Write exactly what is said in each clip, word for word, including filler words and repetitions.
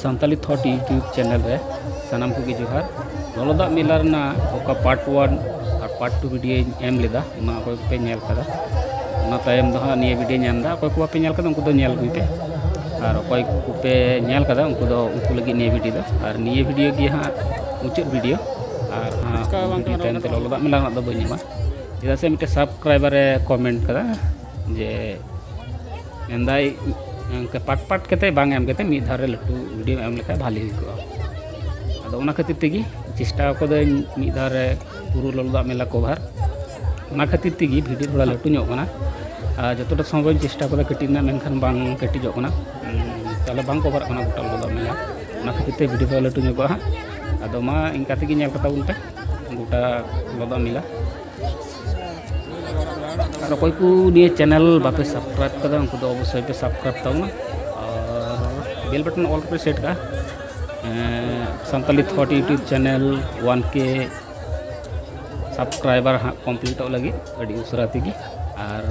Santali ᱛᱷᱚᱴ YouTube channel ᱨᱮ ᱥᱟᱱᱟᱢ ᱠᱚᱜᱮ ᱡᱚᱦᱟᱨ᱾ ᱞᱚᱞᱚ ᱫᱟᱜ ᱢᱮᱞᱟ ᱨᱮᱱᱟᱜ ᱚᱠᱟ ᱯᱟᱨᱴ ᱚᱣᱟᱱ ᱟᱨ ᱯᱟᱨᱴ ᱴᱩ ᱵᱷᱤᱰᱤᱭᱳᱧ ᱮᱢ ᱞᱮᱫᱟ, ᱚᱱᱟ ᱚᱠᱚᱭ ᱠᱚᱯᱮ ᱧᱮᱞ ᱠᱟᱫᱟ, ᱚᱱᱟ ᱛᱟᱭᱚᱢ ᱫᱚ ᱦᱟᱸᱜ ᱱᱤᱭᱟᱹ ᱵᱷᱤᱰᱤᱭᱳᱧ ᱮᱢ ᱮᱫᱟ᱾ ᱚᱠᱚᱭ ᱠᱚ ᱵᱟᱯᱮ ᱧᱮᱞ ᱠᱟᱫᱟ, ᱩᱱᱠᱩ ᱫᱚ ᱧᱮᱞ ᱟᱹᱜᱩᱭ ᱯᱮ, ᱟᱨ ᱚᱠᱚᱭ ᱠᱚᱯᱮ ᱧᱮᱞ ᱠᱟᱫᱟ, ᱩᱱᱠᱩ ᱫᱚ, ᱩᱱᱠᱩ ᱞᱟᱹᱜᱤᱫ ᱱᱤᱭᱟᱹ ᱵᱷᱤᱰᱤᱭᱳ ᱫᱚ᱾ ᱟᱨ ᱱᱤᱭᱟᱹ ᱵᱷᱤᱰᱤᱭᱳ ᱜᱮ ᱦᱟᱸᱜ ᱢᱩᱪᱟᱹᱫ ᱵᱷᱤᱰᱤᱭᱳ, ᱟᱨ ᱦᱟᱸᱜ ᱵᱷᱤᱰᱤᱭᱳ ᱛᱟᱭᱚᱢ ᱛᱮ ᱞᱚᱞᱚ ᱫᱟᱜ ᱢᱮᱞᱟ ᱨᱮᱱᱟᱜ ᱫᱚ ᱵᱟᱹᱧ ᱮᱢᱟ, ᱪᱮᱫᱟᱜ ᱥᱮ ᱢᱤᱫᱴᱮᱱ ᱥᱟᱵᱥᱠᱨᱟᱭᱵᱟᱨ ᱮ ᱠᱚᱢᱮᱱᱴ ᱠᱟᱫᱟ ᱡᱮ ᱢᱮᱱᱫᱟᱭ, ᱚᱱᱠᱟ ᱯᱟᱴ ᱯᱟᱴ ᱠᱟᱛᱮ ᱵᱟᱝ ᱮᱢ ᱠᱟᱛᱮ ᱢᱤᱫ ᱫᱷᱟᱣ ᱨᱮ ᱞᱟᱹᱴᱩ ᱵᱷᱤᱰᱤᱭᱳ ᱮᱢ ᱞᱮᱠᱷᱟᱱ ᱵᱷᱟᱞᱮ ᱦᱩᱭ ᱠᱚᱜᱼᱟ᱾ ᱟᱫᱚ ᱚᱱᱟ ᱠᱷᱟᱹᱛᱤᱨ ᱛᱮᱜᱮ ᱪᱮᱥᱴᱟ ᱠᱟᱹᱫᱟᱹᱧ ᱢᱤᱫ ᱫᱷᱟᱣ ᱨᱮ ᱯᱩᱨᱟᱹ ᱞᱚᱞᱚ ᱫᱟᱜ ᱢᱮᱞᱟ ᱠᱚᱵᱷᱟᱨ᱾ ᱚᱱᱟ ᱠᱷᱟᱹᱛᱤᱨ ᱛᱮᱜᱮ ᱵᱷᱤᱰᱤᱭᱳ ᱛᱷᱚᱲᱟ ᱞᱟᱹᱴᱩ ᱧᱚᱜ ᱠᱟᱱᱟ᱾ ᱟᱨ ᱡᱚᱛᱚᱴᱟ ᱥᱚᱢᱵᱷᱚᱵ ᱤᱧ ᱪᱮᱥᱴᱟ ᱠᱟᱫᱟ ᱠᱟᱹᱴᱤᱡ ᱨᱮᱱᱟᱜ, ᱢᱮᱱᱠᱷᱟᱱ ᱵᱟᱝ ᱠᱟᱹᱴᱤᱡᱚᱜ ᱠᱟᱱᱟ᱾ ᱩᱸ, ᱛᱟᱦᱞᱮ ᱵᱟᱝ ᱠᱚᱵᱷᱟᱨᱚᱜ ᱠᱟᱱᱟ ᱜᱚᱴᱟ ᱞᱚᱞᱚ ᱫᱟᱜ ᱢᱮᱞᱟ, ᱚᱱᱟ ᱠᱷᱟᱹᱛᱤᱨ ᱛᱮ ᱵᱷᱤᱰᱤᱭᱳ ᱫᱚ ᱞᱟᱹᱴᱩ ᱧᱚᱜᱚᱜᱼᱟ ᱦᱟᱸᱜ᱾ ᱟᱫᱚ ᱢᱟ ᱤᱱᱠᱟ ᱛᱮᱜᱮ ᱧᱮᱞ ᱠᱟᱛᱟ ᱵᱚᱱ ᱯᱮ ᱜᱚᱴᱟ ᱞᱚᱞᱚ ᱫᱟᱜ ᱢᱮᱞᱟ᱾ ᱟᱨ ᱚᱠᱚᱭ ᱠᱚ ᱱᱤᱭᱟᱹ ᱪᱮᱱᱮᱞ ᱵᱟᱯᱮ ᱥᱟᱵᱥᱠᱨᱟᱭᱤᱵ ᱠᱟᱫᱟ, ᱩᱱᱠᱩ ᱫᱚ ᱚᱵᱚᱥᱥᱳᱭ ᱯᱮ ᱥᱟᱵᱥᱠᱨᱟᱭᱤᱵ ᱛᱟᱵᱚᱱᱟ ᱟᱨ ᱵᱮᱞ ᱵᱟᱴᱚᱱ ᱚᱞ ᱨᱮᱯᱮ ᱥᱮᱴ ᱠᱟᱜᱼᱟ᱾ ᱮᱸ, ᱥᱟᱱᱛᱟᱞᱤ ᱛᱷᱚᱴ YouTube ᱪᱮᱱᱮᱞ ᱚᱣᱟᱱ ᱠᱮ ᱥᱟᱵᱥᱠᱨᱟᱭᱵᱟᱨ ᱦᱟᱸᱜ ᱠᱚᱢᱯᱞᱤᱴᱚᱜ ᱞᱟᱹᱜᱤᱫ ᱟᱹᱰᱤ ᱩᱥᱟᱹᱨᱟ ᱛᱮᱜᱮ᱾ ᱟᱨ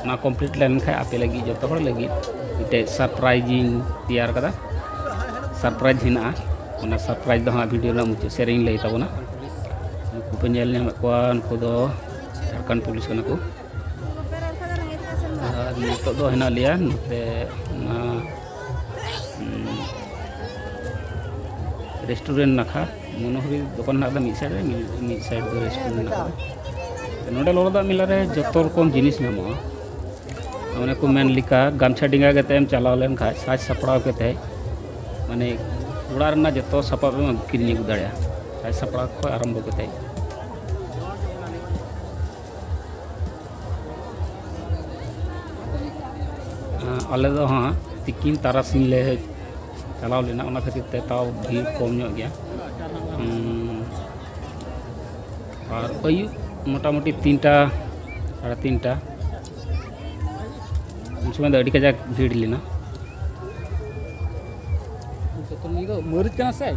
ᱚᱱᱟ ᱠᱚᱢᱯᱞᱤᱴ ᱞᱮᱱᱠᱷᱟᱱ ᱟᱯᱮ ᱞᱟᱹᱜᱤᱫ, ᱡᱚᱛᱚ ᱦᱚᱲ ᱞᱟᱹᱜᱤᱫ ᱢᱤᱫᱴᱮᱡ ᱥᱟᱨᱯᱨᱟᱭᱤᱡᱽ ᱤᱧ ᱛᱮᱭᱟᱨ ᱠᱟᱫᱟ᱾ ᱥᱟᱨᱯᱨᱟᱭᱤᱡᱽ ᱦᱮᱱᱟᱜᱼᱟ, ᱚᱱᱟ ᱥᱟᱨᱯᱨᱟᱭᱤᱡᱽ ᱫᱚ ᱦᱟᱸᱜ ᱵᱷᱤᱰᱤᱭᱳ ᱨᱮᱱᱟᱜ ᱢᱩᱪᱟᱹᱫ ᱥᱮᱫ ᱨᱮᱧ ᱞᱟᱹᱭ ᱛᱟᱵᱚᱱᱟ᱾ ᱱᱩᱠᱩ ᱯᱮ ᱧᱮᱞ ᱧᱟᱢᱮᱫ ᱠᱚᱣᱟ, ᱱᱩᱠᱩ ᱫᱚ ᱡᱷᱟᱲᱠᱷᱚᱸᱰ ᱯᱩᱞᱤᱥ ᱠᱟᱱᱟ ᱠᱚ᱾ ᱟᱨ ᱱᱤᱛᱚᱜ ᱫᱚ ᱦᱮᱱᱟᱜ ᱞᱮᱭᱟ ᱱᱚᱛᱮ ᱚᱱᱟ, ᱩᱸ, ᱨᱮᱥᱴᱩᱨᱮᱱᱴ ᱱᱟᱠᱷᱟ᱾ ᱢᱚᱱᱳᱦᱟᱨᱤ ᱫᱚᱠᱟᱱ ᱦᱮᱱᱟᱜ ᱠᱟᱫᱟ ᱢᱤᱫ ᱥᱟᱭᱤᱰ ᱨᱮ, ᱢᱤᱫ, ᱢᱤᱫ ᱥᱟᱭᱤᱰ ᱫᱚ ᱨᱮᱥᱴᱩᱨᱮᱱᱴ ᱦᱮᱱᱟᱜ ᱠᱟᱫᱟ᱾ ᱱᱚᱰᱮ ᱞᱚᱞᱚ ᱫᱟᱜ ᱢᱮᱞᱟ ᱨᱮ ᱡᱚᱛᱚ ᱨᱚᱠᱚᱢ ᱡᱤᱱᱤᱥ ᱧᱟᱢᱚᱜᱼᱟ᱾ ᱚᱱᱮ ᱠᱚ ᱢᱮᱱ ᱞᱮᱠᱟ, ᱜᱟᱢᱪᱷᱟ ᱰᱮᱸᱜᱟ ᱠᱟᱛᱮ ᱮᱢ ᱪᱟᱞᱟᱣ ᱞᱮᱱᱠᱷᱟᱱ, ᱥᱟᱡᱽ ᱥᱟᱯᱲᱟᱣ ᱠᱟᱛᱮ, ᱢᱟᱱᱮ, ᱚᱲᱟᱜ ᱨᱮᱱᱟᱜ ᱡᱚᱛᱚ ᱥᱟᱯᱟᱵ ᱮᱢ ᱠᱤᱨᱤᱧ ᱟᱹᱜᱩ ᱫᱟᱲᱮᱭᱟᱜᱼᱟ, ᱥᱟᱡᱽ ᱥᱟᱯᱲᱟᱣ ᱠᱷᱚᱱ ᱟᱨᱟᱢᱵᱚ ᱠᱟᱛᱮ᱾ ᱟᱞᱮ ᱫᱚ ᱦᱟᱸᱜ ᱛᱤᱠᱤᱱ ᱛᱟᱨᱟᱥᱤᱧ ᱞᱮ ᱪᱟᱞᱟᱣ ᱞᱮᱱᱟ, ᱚᱱᱟ ᱠᱷᱟᱹᱛᱤᱨ ᱛᱮ ᱛᱟᱣ ᱵᱷᱤᱲ ᱠᱚᱢ ᱧᱚᱜ ᱜᱮᱭᱟ᱾ ᱩᱸ, ᱟᱨ ᱟᱹᱭᱩᱵ ᱢᱚᱴᱟᱢᱩᱴᱤ ᱛᱤᱱᱴᱟ, ᱥᱟᱲᱮ ᱛᱤᱱᱴᱟ, ᱩᱱ ᱥᱚᱢᱚᱭ ᱫᱚ ᱟᱹᱰᱤ ᱠᱟᱡᱟᱠ ᱵᱷᱤᱲ ᱞᱮᱱᱟ᱾ ᱡᱚᱛᱚ ᱱᱤᱭᱟᱹ ᱫᱚ ᱢᱟᱹᱨᱤᱪ ᱠᱟᱱᱟ ᱥᱮ?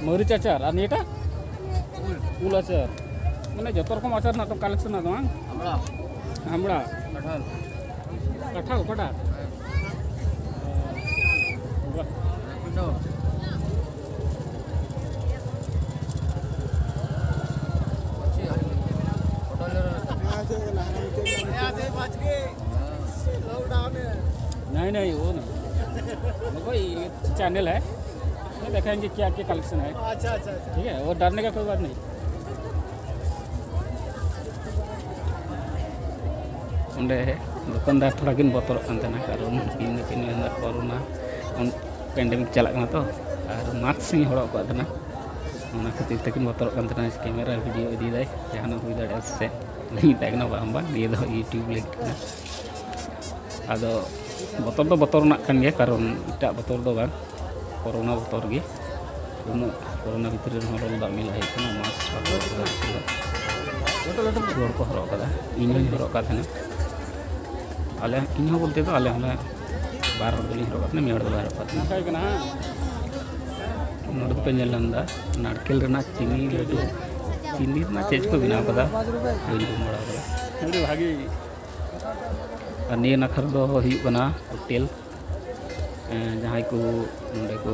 ᱢᱟᱹᱨᱤᱪ ᱟᱪᱟᱨ, ᱟᱨ ᱱᱤᱭᱟᱹᱴᱟ? ᱩᱞ ᱟᱪᱟᱨ᱾ ᱢᱟᱱᱮ ᱡᱚᱛᱚ ᱨᱚᱠᱚᱢ ᱟᱪᱟᱨ ᱨᱮᱱᱟᱜ ᱫᱚ ᱠᱟᱞᱮᱠᱥᱚᱱ ᱢᱮᱱᱟᱜᱼᱟ ᱵᱟᱝ? ᱟᱢᱲᱟ᱾ ᱟᱢᱲᱟ᱾ ᱠᱟᱴᱷᱟᱞ᱾ ᱠᱟᱴᱷᱟᱞ ᱚᱠᱟᱴᱟᱜ? नहीं, नहीं, वो नहीं। वो कोई चैनल है, वो देखेंगे क्या क्या कलेक्शन है। अच्छा, अच्छा, अच्छा। ठीक है, वो डरने का कोई बात नहीं। ᱚᱸᱰᱮ ᱫᱚᱠᱟᱱᱫᱟᱨ ᱛᱷᱚᱲᱟ ᱠᱤᱱ ᱵᱚᱛᱚᱨᱚᱜ ᱠᱟᱱ ᱛᱟᱦᱮᱱᱟ, ᱠᱟᱨᱚᱱ ᱤᱧ ᱫᱚᱠᱤᱱ ᱢᱮᱱᱫᱟ ᱠᱳᱨᱳᱱᱟ ᱯᱮᱱᱰᱮᱢᱤᱠ ᱪᱟᱞᱟᱜ ᱠᱟᱱᱟ ᱛᱚ, ᱟᱨ ᱢᱟᱥᱠ ᱤᱧ ᱦᱚᱨᱚᱜ ᱟᱠᱟᱫ ᱛᱟᱦᱮᱱᱟ, ᱚᱱᱟ ᱠᱷᱟᱹᱛᱤᱨ ᱛᱮᱠᱤᱱ ᱵᱚᱛᱚᱨᱚᱜ ᱠᱟᱱ ᱛᱟᱦᱮᱱᱟ, ᱠᱮᱢᱮᱨᱟ ᱵᱷᱤᱰᱤᱭᱳ ᱤᱫᱤᱭᱮᱫᱟᱭ, ᱡᱟᱦᱟᱱᱟᱜ ᱦᱩᱭ ᱫᱟᱲᱮᱭᱟᱜᱼᱟ ᱥᱮ ᱪᱮᱫ᱾ ᱤᱧ ᱢᱮᱛᱟᱭ ᱠᱟᱱᱟ, "ᱵᱟᱝ, ᱵᱟᱝ, ᱱᱤᱭᱟᱹ ᱫᱚ ᱤᱭᱩᱴᱤᱭᱩᱵᱽ ᱞᱟᱹᱜᱤᱫ ᱠᱟᱱᱟ᱾" ᱟᱫᱚ ᱵᱚᱛᱚᱨ ᱫᱚ ᱵᱚᱛᱚᱨ ᱨᱮᱱᱟᱜ ᱠᱟᱱ ᱜᱮᱭᱟ, ᱠᱟᱨᱚᱱ ᱮᱴᱟᱜ ᱵᱚᱛᱚᱨ ᱫᱚ ᱵᱟᱝ, ᱠᱳᱨᱳᱱᱟ ᱵᱚᱛᱚᱨ ᱜᱮ᱾ ᱩᱱᱟᱹᱜ ᱠᱳᱨᱳᱱᱟ ᱵᱷᱤᱛᱨᱤ ᱨᱮᱦᱚᱸ ᱞᱚᱞᱚ ᱫᱟᱜ ᱧᱩ ᱞᱟᱦᱟ ᱦᱩᱭᱩᱜ ᱠᱟᱱᱟ, ᱢᱟᱥᱠ ᱵᱟᱠᱚ ᱦᱚᱨᱚᱜ ᱠᱟᱫᱟ᱾ ᱠᱤᱪᱷᱩ ᱦᱚᱲ ᱠᱚ ᱦᱚᱨᱚᱜ ᱠᱟᱫᱟ, ᱤᱧ ᱦᱚᱸᱧ ᱦᱚᱨᱚᱜ ᱠᱟᱫ ᱛᱟᱦᱮᱱᱟ᱾ ᱟᱞᱮ, ᱤᱧ ᱦᱚᱸ ᱵᱚᱞᱛᱮ ᱫᱚ ᱟᱞᱮ ᱦᱚᱸᱞᱮ, ᱵᱟᱨ ᱦᱚᱲ ᱫᱚᱞᱤᱧ ᱦᱚᱨᱚᱜ ᱠᱟᱫ ᱛᱟᱦᱮᱱᱟ, ᱢᱤᱫ ᱦᱚᱲ ᱫᱚ ᱵᱟᱭ ᱦᱚᱨᱚᱜ ᱠᱟᱫ ᱛᱟᱦᱮᱱᱟ᱾ ᱱᱚᱰᱮ ᱫᱚᱯᱮ ᱧᱮᱞ ᱧᱟᱢ ᱮᱫᱟ ᱱᱟᱲᱠᱮᱞ ᱨᱮᱱᱟᱜ ᱪᱤᱱᱤ ᱞᱟᱹᱰᱩ, ᱪᱤᱱᱤ ᱨᱮᱱᱟᱜ ᱪᱮᱫ ᱪᱚᱠᱚ ᱵᱮᱱᱟᱣ ᱠᱟᱫᱟ, ᱵᱟᱹᱧ ᱡᱚᱢ ᱵᱟᱲᱟ ᱠᱟᱫᱟ᱾ ᱟᱹᱰᱤ ᱵᱷᱟᱜᱤ᱾ ᱟᱨ ᱱᱤᱭᱟᱹ ᱱᱟᱠᱷᱟ ᱨᱮᱫᱚ ᱦᱩᱭᱩᱜ ᱠᱟᱱᱟ ᱦᱳᱴᱮᱞ, ᱮᱸ, ᱡᱟᱦᱟᱸᱭ ᱠᱚ ᱱᱚᱸᱰᱮ ᱠᱚ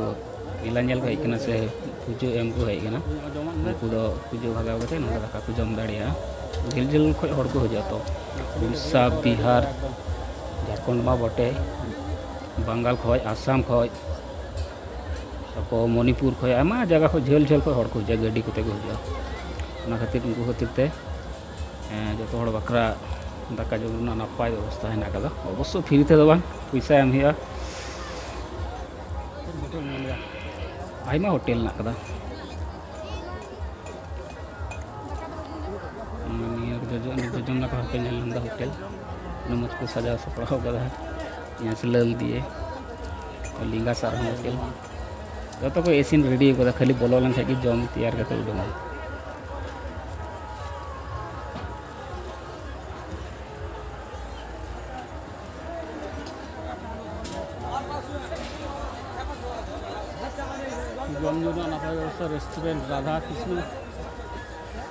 ᱢᱮᱞᱟ ᱧᱮᱞ ᱠᱚ ᱦᱮᱡ ᱠᱟᱱᱟ ᱥᱮ ᱯᱩᱡᱟᱹ ᱮᱢ ᱠᱚ ᱦᱮᱡ ᱠᱟᱱᱟ, ᱩᱱᱠᱩ ᱫᱚ ᱯᱩᱡᱟᱹ ᱵᱷᱟᱜᱟᱣ ᱠᱟᱛᱮ ᱱᱚᱸᱰᱮ ᱫᱟᱠᱟ ᱠᱚ ᱡᱚᱢ ᱫᱟᱲᱮᱭᱟᱜᱼᱟ᱾ ᱡᱷᱟᱹᱞ ᱡᱷᱟᱹᱞ ᱠᱷᱚᱱ ᱦᱚᱲ ᱠᱚ ᱦᱤᱡᱩᱜᱼᱟ ᱛᱚ, ᱩᱲᱤᱥᱥᱟ, ᱵᱤᱦᱟᱨ, ᱡᱷᱟᱲᱠᱷᱚᱸᱰ ᱢᱟ ᱵᱚᱴᱮ, ᱵᱟᱝᱜᱟᱞ ᱠᱷᱚᱱ, ᱟᱥᱟᱢ ᱠᱷᱚᱱ, ᱛᱟᱨᱯᱚᱨ ᱢᱚᱱᱤᱯᱩᱨ ᱠᱷᱚᱱ, ᱟᱭᱢᱟ ᱡᱟᱭᱜᱟ ᱠᱷᱚᱱ, ᱡᱷᱟᱹᱞ ᱡᱷᱟᱹᱞ ᱠᱷᱚᱱ ᱦᱚᱲ ᱠᱚ ᱦᱤᱡᱩᱜᱼᱟ, ᱜᱟᱹᱰᱤ ᱠᱚᱛᱮ ᱠᱚ ᱦᱤᱡᱩᱜᱼᱟ᱾ ᱚᱱᱟ ᱠᱷᱟᱹᱛᱤᱨ, ᱩᱱᱠᱩ ᱠᱷᱟᱹᱛᱤᱨ ᱛᱮ ᱦᱮᱸ, ᱡᱚᱛᱚ ᱦᱚᱲ ᱵᱟᱠᱷᱨᱟ ᱫᱟᱠᱟ ᱡᱚᱢ ᱨᱮᱱᱟᱜ ᱱᱟᱯᱟᱭ ᱵᱮᱵᱚᱥᱛᱷᱟ ᱦᱮᱱᱟᱜ ᱟᱠᱟᱫᱟ᱾ ᱚᱵᱚᱥᱥᱚ ᱯᱷᱨᱤ ᱛᱮᱫᱚ ᱵᱟᱝ, ᱯᱚᱭᱥᱟ ᱮᱢ ᱦᱩᱭᱩᱜᱼᱟ᱾ ᱟᱭᱢᱟ ᱦᱳᱴᱮᱞ ᱦᱮᱱᱟᱜ ᱟᱠᱟᱫᱟ᱾ ᱱᱤᱭᱟᱹ ᱡᱚᱡᱚ-, ᱡᱚᱡᱚᱢ ᱱᱟᱠᱷᱟ ᱦᱚᱸᱯᱮ ᱧᱮᱞ ᱧᱟᱢ ᱮᱫᱟ ᱦᱳᱴᱮᱞ᱾ ᱩᱱᱟᱹᱜ ᱢᱚᱡᱽ ᱠᱚ ᱥᱟᱡᱟᱣ ᱥᱟᱯᱲᱟᱣ ᱟᱠᱟᱫᱟ᱾ ᱯᱮᱸᱭᱟᱡᱽ ᱞᱟᱹᱞ ᱫᱤᱭᱮ᱾ ᱞᱤᱸᱜᱟ ᱥᱟᱨ ᱦᱚᱸ ᱦᱳᱴᱮᱞ᱾ ᱡᱚᱛᱚ ᱠᱚ ᱤᱥᱤᱱ ᱨᱮᱰᱤ ᱟᱠᱟᱫᱟ, ᱠᱷᱟᱹᱞᱤ ᱵᱚᱞᱚ ᱞᱮᱱᱠᱷᱟᱱ ᱜᱮ ᱡᱚᱢ ᱛᱮᱭᱟᱨ ᱠᱟᱛᱮ ᱩᱰᱩᱝᱚᱜᱼᱟ᱾ ᱡᱚᱢ ᱧᱩ ᱨᱮᱱᱟᱜ ᱱᱟᱯᱟᱭ ᱵᱮᱵᱚᱥᱛᱷᱟ, ᱨᱮᱥᱴᱩᱨᱮᱱᱴ ᱨᱟᱫᱷᱟ ᱠᱨᱤᱥᱱᱚ᱾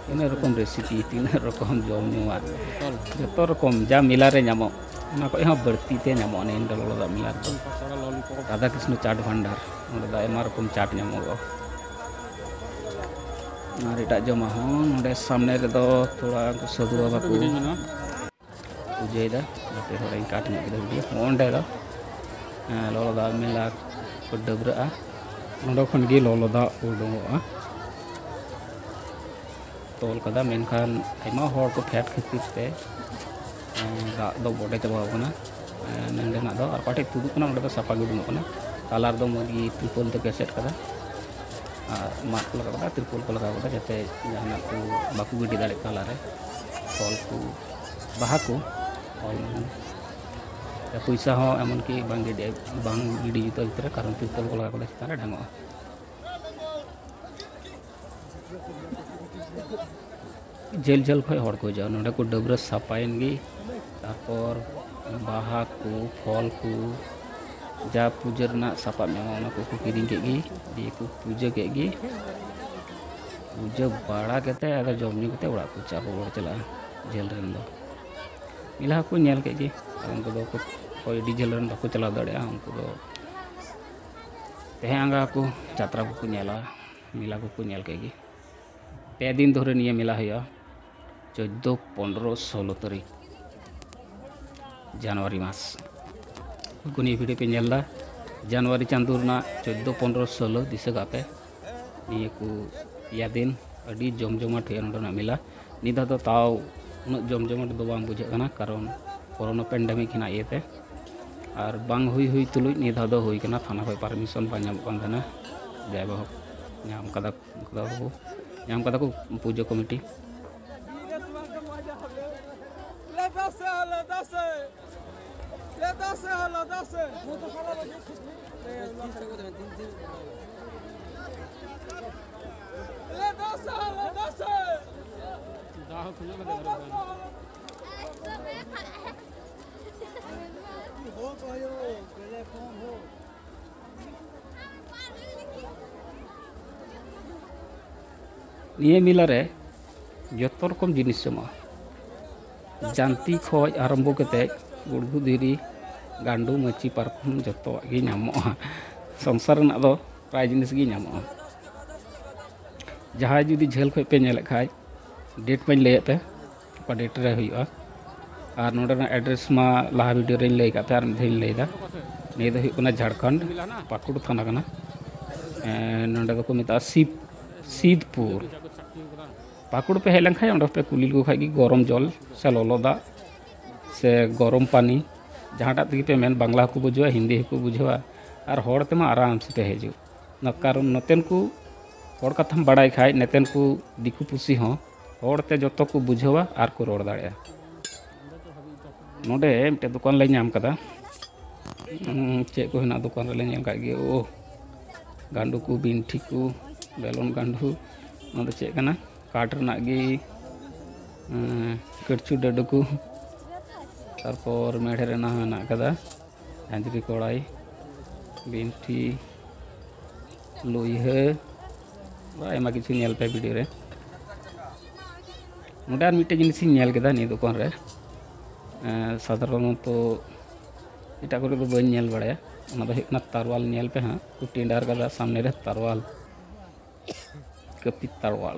ᱛᱤᱱᱟᱹᱜ ᱨᱚᱠᱚᱢ ᱨᱮᱥᱤᱯᱤ, ᱛᱤᱱᱟᱹᱜ ᱨᱚᱠᱚᱢ ᱡᱚᱢ ᱧᱩᱣᱟᱜ, ᱡᱚᱛᱚ ᱨᱚᱠᱚᱢ ᱡᱟ ᱢᱮᱞᱟ ᱨᱮ ᱧᱟᱢᱚᱜ, ᱚᱱᱟ ᱠᱷᱚᱡ ᱦᱚᱸ ᱵᱟᱹᱲᱛᱤ ᱛᱮ ᱧᱟᱢᱚᱜᱼᱟ ᱱᱤᱭᱟᱹ ᱞᱚᱞᱚ ᱫᱟᱜ ᱢᱮᱞᱟ ᱨᱮᱫᱚ᱾ ᱨᱟᱫᱷᱟ ᱠᱨᱤᱥᱱᱚ ᱪᱟᱴ ᱵᱷᱟᱱᱰᱟᱨ, ᱱᱚᱸᱰᱮ ᱫᱚ ᱟᱭᱢᱟ ᱨᱚᱠᱚᱢ ᱪᱟᱴ ᱧᱟᱢᱚᱜᱚᱜᱼᱟ᱾ ᱟᱨ ᱮᱴᱟᱜ ᱡᱚᱢᱟᱜ ᱦᱚᱸ ᱱᱚᱸᱰᱮ ᱥᱟᱢᱱᱮ ᱨᱮᱫᱚ ᱛᱷᱚᱲᱟ ᱩᱱᱠᱩ ᱥᱟᱹᱫᱷᱩ ᱵᱟᱵᱟ ᱠᱚ ᱯᱩᱡᱟᱹᱭᱮᱫᱟ᱾ ᱱᱚᱛᱮ ᱛᱷᱚᱲᱟᱧ ᱠᱟᱴ ᱧᱚᱜ ᱠᱮᱫᱟ ᱵᱷᱤᱰᱤᱭᱳ᱾ ᱱᱚᱜᱼᱚ ᱱᱚᱸᱰᱮ ᱫᱚ, ᱦᱮᱸ, ᱞᱚᱞᱚ ᱫᱟᱜ ᱢᱮᱞᱟ ᱠᱚ ᱰᱟᱹᱵᱽᱨᱟᱹᱜᱼᱟ᱾ ᱱᱚᱸᱰᱮ ᱠᱷᱚᱱ ᱜᱮ ᱞᱚᱞᱚ ᱫᱟᱜ ᱩᱰᱩᱝᱚᱜᱼᱟ᱾ ᱛᱚᱞ ᱠᱟᱫᱟ, ᱢᱮᱱᱠᱷᱟᱱ ᱟᱭᱢᱟ ᱦᱚᱲ ᱠᱚ ᱯᱷᱮᱰ ᱠᱷᱟᱹᱛᱤᱨ ᱛᱮ, ᱮᱸ, ᱫᱟᱜ ᱫᱚ ᱵᱚᱰᱮ ᱪᱟᱵᱟᱣ ᱠᱟᱱᱟ, ᱮᱸ, ᱱᱚᱸᱰᱮᱱᱟᱜ ᱫᱚ᱾ ᱟᱨ ᱚᱠᱟ ᱴᱷᱮᱡ ᱛᱩᱫᱩᱜ ᱠᱟᱱᱟ, ᱚᱸᱰᱮ ᱫᱚ ᱥᱟᱯᱷᱟ ᱜᱮ ᱩᱰᱩᱝᱚᱜ ᱠᱟᱱᱟ᱾ ᱛᱟᱞᱟ ᱨᱮᱫᱚ ᱢᱚᱡᱽ ᱜᱮ ᱛᱨᱤᱯᱚᱞ ᱛᱮᱠᱚ ᱮᱥᱮᱫ ᱠᱟᱫᱟ ᱟᱨ ᱢᱟᱫ ᱠᱚ ᱞᱟᱜᱟᱣ ᱠᱟᱫᱟ, ᱛᱨᱤᱯᱚᱞ ᱠᱚ ᱞᱟᱜᱟᱣ ᱠᱟᱫᱟ, ᱡᱟᱛᱮ ᱡᱟᱦᱟᱱᱟᱜ ᱠᱚ ᱵᱟᱠᱚ ᱜᱤᱰᱤ ᱫᱟᱲᱮᱭᱟᱜ ᱛᱟᱞᱟᱨᱮ, ᱯᱷᱚᱞ ᱠᱚ, ᱵᱟᱦᱟ ᱠᱚ, ᱯᱷᱚᱞ ᱢᱟᱱᱮ ᱯᱚᱭᱥᱟ ᱦᱚᱸ ᱮᱢᱚᱱ ᱠᱤ ᱵᱟᱝ ᱜᱤᱰᱤ, ᱵᱟᱝ ᱜᱤᱰᱤ ᱡᱩᱛᱩᱜᱼᱟ ᱵᱷᱤᱛᱨᱤ ᱨᱮ, ᱠᱟᱨᱚᱱ ᱛᱨᱤᱯᱚᱞ ᱠᱚ ᱞᱟᱜᱟᱣ ᱠᱟᱫᱟ, ᱪᱮᱛᱟᱱ ᱨᱮ ᱰᱷᱟᱝᱚᱜᱼᱟ᱾ ᱡᱷᱟᱹᱞ ᱡᱷᱟᱹᱞ ᱠᱷᱚᱱ ᱦᱚᱲ ᱠᱚ ᱦᱤᱡᱩᱜᱼᱟ᱾ ᱱᱚᱸᱰᱮ ᱠᱚ ᱰᱟᱹᱵᱽᱨᱟᱹ ᱥᱟᱯᱷᱟᱭᱮᱱ ᱜᱮ, ᱛᱟᱨᱯᱚᱨ ᱵᱟᱦᱟ ᱠᱚ, ᱯᱷᱚᱞ ᱠᱚ, ᱡᱟ ᱯᱩᱡᱟᱹ ᱨᱮᱱᱟᱜ ᱥᱟᱯᱟᱵ ᱧᱟᱢᱚᱜᱼᱟ, ᱚᱱᱟ ᱠᱚᱠᱚ ᱠᱤᱨᱤᱧ ᱠᱮᱫ ᱜᱮ, ᱫᱤᱭᱮ ᱠᱚ ᱯᱩᱡᱟᱹ ᱠᱮᱫ ᱜᱮ᱾ ᱯᱩᱡᱟᱹ ᱵᱟᱲᱟ ᱠᱟᱛᱮ ᱟᱫᱚ ᱡᱚᱢ ᱧᱩ ᱠᱟᱛᱮ ᱚᱲᱟᱜ ᱠᱚ ᱪᱟ ᱨᱩᱣᱟᱹᱲ ᱪᱟᱞᱟᱜᱼᱟ᱾ ᱡᱷᱟᱹᱞ ᱨᱮᱱ ᱫᱚ ᱢᱮᱞᱟ ᱦᱚᱸᱠᱚ ᱧᱮᱞ ᱠᱮᱫ ᱜᱮ᱾ ᱟᱫᱚ ᱩᱱᱠᱩ ᱫᱚ ᱚᱠᱚᱭ ᱟᱹᱰᱤ ᱡᱷᱟᱹᱞ ᱨᱮᱱ ᱵᱟᱠᱚ ᱪᱟᱞᱟᱣ ᱫᱟᱲᱮᱭᱟᱜᱼᱟ, ᱩᱱᱠᱩ ᱫᱚ ᱛᱮᱦᱮᱧ ᱟᱸᱜᱟ ᱠᱚ ᱡᱟᱛᱨᱟ ᱠᱚᱠᱚ ᱧᱮᱞᱟ, ᱢᱮᱞᱟ ᱠᱚᱠᱚ ᱧᱮᱞ ᱠᱮᱫ ᱜᱮ᱾ ᱯᱮ ᱫᱤᱱ ᱫᱷᱚᱨᱮ ᱱᱤᱭᱟᱹ ᱢᱮᱞᱟ ᱦᱩᱭᱩᱜᱼᱟ, ᱪᱳᱫᱽᱫᱳ, ᱯᱚᱱᱨᱚ, ᱥᱳᱞᱳ ᱛᱟᱹᱨᱤᱠᱷ ᱡᱟᱱᱩᱣᱟᱨᱤ ᱢᱟᱥ᱾ ᱩᱱᱠᱩ ᱱᱤᱭᱟᱹ ᱵᱷᱤᱰᱤᱭᱳ ᱯᱮ ᱧᱮᱞ ᱮᱫᱟ, ᱡᱟᱱᱩᱣᱟᱨᱤ ᱪᱟᱸᱫᱳ ᱨᱮᱱᱟᱜ ᱪᱳᱫᱽᱫᱳ, ᱯᱚᱱᱨᱚ, ᱥᱳᱞᱳ ᱫᱤᱥᱟᱹ ᱠᱟᱜ ᱯᱮ᱾ ᱱᱤᱭᱟᱹ ᱠᱚ ᱯᱮᱭᱟ ᱫᱤᱱ ᱟᱹᱰᱤ ᱡᱚᱢ ᱡᱚᱢᱟᱴ ᱦᱩᱭᱩᱜᱼᱟ ᱱᱚᱸᱰᱮᱱᱟᱜ ᱢᱮᱞᱟ᱾ ᱱᱤᱭᱟᱹ ᱫᱷᱟᱣ ᱫᱚ ᱛᱟᱣ ᱩᱱᱟᱹᱜ ᱡᱚᱢ ᱡᱚᱢᱟᱴ ᱫᱚ ᱵᱟᱝ ᱵᱩᱡᱷᱟᱹᱜ ᱠᱟᱱᱟ, ᱠᱟᱨᱚᱱ ᱠᱳᱨᱳᱱᱟ ᱯᱮᱱᱰᱮᱢᱤᱠ ᱦᱮᱱᱟᱜ ᱤᱭᱟᱹᱛᱮ᱾ ᱟᱨ ᱵᱟᱝ ᱦᱩᱭ ᱦᱩᱭ ᱛᱩᱞᱩᱡ ᱱᱤᱭᱟᱹ ᱫᱷᱟᱣ ᱫᱚ ᱦᱩᱭ ᱠᱟᱱᱟ, ᱛᱷᱟᱱᱟ ᱠᱷᱚᱱ ᱯᱟᱨᱢᱤᱥᱚᱱ ᱵᱟᱝ ᱧᱟᱢᱚᱜ ᱠᱟᱱ ᱛᱟᱦᱮᱱᱟ᱾ ᱡᱟᱭᱦᱳᱠ, ᱧᱟᱢ ᱠᱟᱫᱟ ᱠᱚ, ᱧᱟᱢ ᱠᱟᱫᱟ ᱠᱚ ᱯᱩᱡᱟᱹ ᱠᱚᱢᱤᱴᱤ᱾ ᱱᱤᱭᱟᱹ ᱢᱮᱞᱟ ᱨᱮ ᱡᱚᱛᱚ ᱨᱚᱠᱚᱢ ᱡᱤᱱᱤᱥ ᱧᱟᱢᱚᱜᱼᱟ, ᱡᱟᱱᱛᱤ ᱠᱷᱚᱡ ᱟᱨᱟᱢᱵᱚ ᱠᱟᱛᱮ ᱜᱩᱲᱜᱩ ᱫᱷᱤᱨᱤ, ᱜᱟᱸᱰᱩ, ᱢᱟᱹᱪᱤ, ᱯᱟᱨᱠᱚᱢ ᱡᱚᱛᱚᱣᱟᱜ ᱜᱮ ᱧᱟᱢᱚᱜᱼᱟ᱾ ᱥᱚᱝᱥᱟᱨ ᱨᱮᱱᱟᱜ ᱫᱚ ᱯᱨᱟᱭ ᱡᱤᱱᱤᱥ ᱜᱮ ᱧᱟᱢᱚᱜᱼᱟ᱾ ᱡᱟᱦᱟᱸᱭ ᱡᱩᱫᱤ ᱡᱷᱟᱹᱞ ᱠᱷᱚᱱ ᱯᱮ ᱧᱮᱞᱮᱫ ᱠᱷᱟᱡ, ᱰᱮᱴ ᱢᱟᱧ ᱞᱟᱹᱭᱟᱫ ᱯᱮ, ᱚᱠᱟ ᱰᱮᱴ ᱨᱮ ᱦᱩᱭᱩᱜᱼᱟ᱾ ᱟᱨ ᱱᱚᱰᱮᱱᱟᱜ ᱮᱰᱨᱮᱥ ᱢᱟ ᱞᱟᱦᱟ ᱵᱷᱤᱰᱤᱭᱳ ᱨᱮᱧ ᱞᱟᱹᱭ ᱠᱟᱫ ᱯᱮ, ᱟᱨ ᱢᱤᱫ ᱫᱷᱟᱣ ᱤᱧ ᱞᱟᱹᱭᱫᱟ᱾ ᱱᱤᱭᱟᱹ ᱫᱚ ᱦᱩᱭᱩᱜ ᱠᱟᱱᱟ ᱡᱷᱟᱲᱠᱷᱚᱸᱰ, ᱯᱟᱹᱠᱩᱲ ᱛᱷᱟᱱᱟ ᱠᱟᱱᱟ᱾ ᱮᱸ, ᱱᱚᱰᱮ ᱫᱚᱠᱚ ᱢᱮᱛᱟᱜᱼᱟ ᱥᱤᱵᱽ, ᱥᱤᱫᱽᱯᱩᱨ᱾ ᱯᱟᱹᱠᱩᱲ ᱯᱮ ᱦᱮᱡ ᱞᱮᱱᱠᱷᱟᱱ ᱚᱸᱰᱮ ᱯᱮ ᱠᱩᱞᱤ ᱞᱮᱠᱚ ᱠᱷᱟᱡ ᱜᱮ ᱜᱚᱨᱚᱢ ᱡᱚᱞ ᱥᱮ ᱞᱚᱞᱚ ᱫᱟᱜ ᱥᱮ ᱜᱚᱨᱚᱢ ᱯᱟᱹᱱᱤ, ᱡᱟᱦᱟᱸᱴᱟᱜ ᱛᱮᱜᱮ ᱯᱮ ᱢᱮᱱ, ᱵᱟᱝᱞᱟ ᱦᱚᱸᱠᱚ ᱵᱩᱡᱷᱟᱹᱣᱟ, ᱦᱤᱱᱫᱤ ᱦᱚᱸᱠᱚ ᱵᱩᱡᱷᱟᱹᱣᱟ, ᱟᱨ ᱦᱚᱲ ᱛᱮᱢᱟ ᱟᱨᱟᱢ ᱥᱮ ᱯᱮ ᱦᱤᱡᱩᱜ᱾ ᱱᱟ-, ᱠᱟᱨᱚᱱ ᱱᱚᱛᱮᱱ ᱠᱚ ᱦᱚᱲ ᱠᱟᱛᱷᱟᱢ ᱵᱟᱲᱟᱭ ᱠᱷᱟᱡ, ᱱᱚᱛᱮᱱ ᱠᱚ ᱫᱤᱠᱩ ᱯᱩᱥᱤ ᱦᱚᱸ ᱦᱚᱲ ᱛᱮ ᱡᱚᱛᱚ ᱠᱚ ᱵᱩᱡᱷᱟᱹᱣᱟ ᱟᱨ ᱠᱚ ᱨᱚᱲ ᱫᱟᱲᱮᱭᱟᱜᱼᱟ᱾ ᱱᱚᱰᱮ ᱢᱤᱫᱴᱮᱡ ᱫᱚᱠᱟᱱ ᱞᱮ ᱧᱟᱢ ᱠᱟᱫᱟ᱾ ᱩᱸ, ᱪᱮᱫ ᱠᱚ ᱦᱮᱱᱟᱜ ᱫᱚᱠᱟᱱ ᱨᱮᱞᱮ ᱧᱮᱞ ᱠᱟᱜ ᱜᱮ᱾ ᱳ, ᱜᱟᱸᱰᱩ ᱠᱚ, ᱵᱤᱱᱴᱷᱤ ᱠᱚ, ᱵᱮᱞᱚᱱ ᱜᱟᱸᱰᱩ᱾ ᱱᱚᱣᱟ ᱫᱚ ᱪᱮᱫ ᱠᱟᱱᱟ? ᱠᱟᱴ ᱨᱮᱱᱟᱜ ᱜᱮ, ᱩᱸ, ᱠᱟᱹᱲᱪᱩ ᱰᱟᱹᱰᱩ ᱠᱚ᱾ ᱛᱟᱨᱯᱚᱨ ᱢᱮᱬᱦᱮᱫ ᱨᱮᱱᱟᱜ ᱦᱚᱸ ᱦᱮᱱᱟᱜ ᱠᱟᱫᱟ᱾ ᱡᱷᱟᱸᱡᱽᱨᱤ ᱠᱚᱲᱟᱭ, ᱵᱤᱱᱴᱷᱤ, ᱞᱩᱭᱦᱟᱹ, ᱟᱭᱢᱟ ᱠᱤᱪᱷᱩ ᱧᱮᱞ ᱯᱮ ᱵᱷᱤᱰᱤᱭᱳ ᱨᱮ᱾ ᱱᱚᱰᱮ ᱟᱨ ᱢᱤᱫᱴᱮᱡ ᱡᱤᱱᱤᱥᱤᱧ ᱧᱮᱞ ᱠᱮᱫᱟ ᱱᱤᱭᱟᱹ ᱫᱚᱠᱟᱱ ᱨᱮ, ᱮᱸ, ᱥᱟᱫᱷᱟᱨᱚᱱᱚᱛᱚ ᱮᱴᱟᱜ ᱠᱚᱨᱮ ᱫᱚ ᱵᱟᱹᱧ ᱧᱮᱞ ᱵᱟᱲᱟᱭᱟ᱾ ᱚᱱᱟ ᱫᱚ ᱦᱩᱭᱩᱜ ᱠᱟᱱᱟ ᱛᱟᱨᱣᱟᱞ᱾ ᱧᱮᱞ ᱯᱮ ᱦᱟᱸᱜ, ᱠᱚ ᱴᱮᱸᱰᱟᱨ ᱠᱟᱫᱟ ᱥᱟᱢᱱᱮ ᱨᱮ ᱛᱟᱨᱣᱟᱞ, ᱠᱟᱹᱯᱤ ᱛᱟᱨᱣᱟᱞ᱾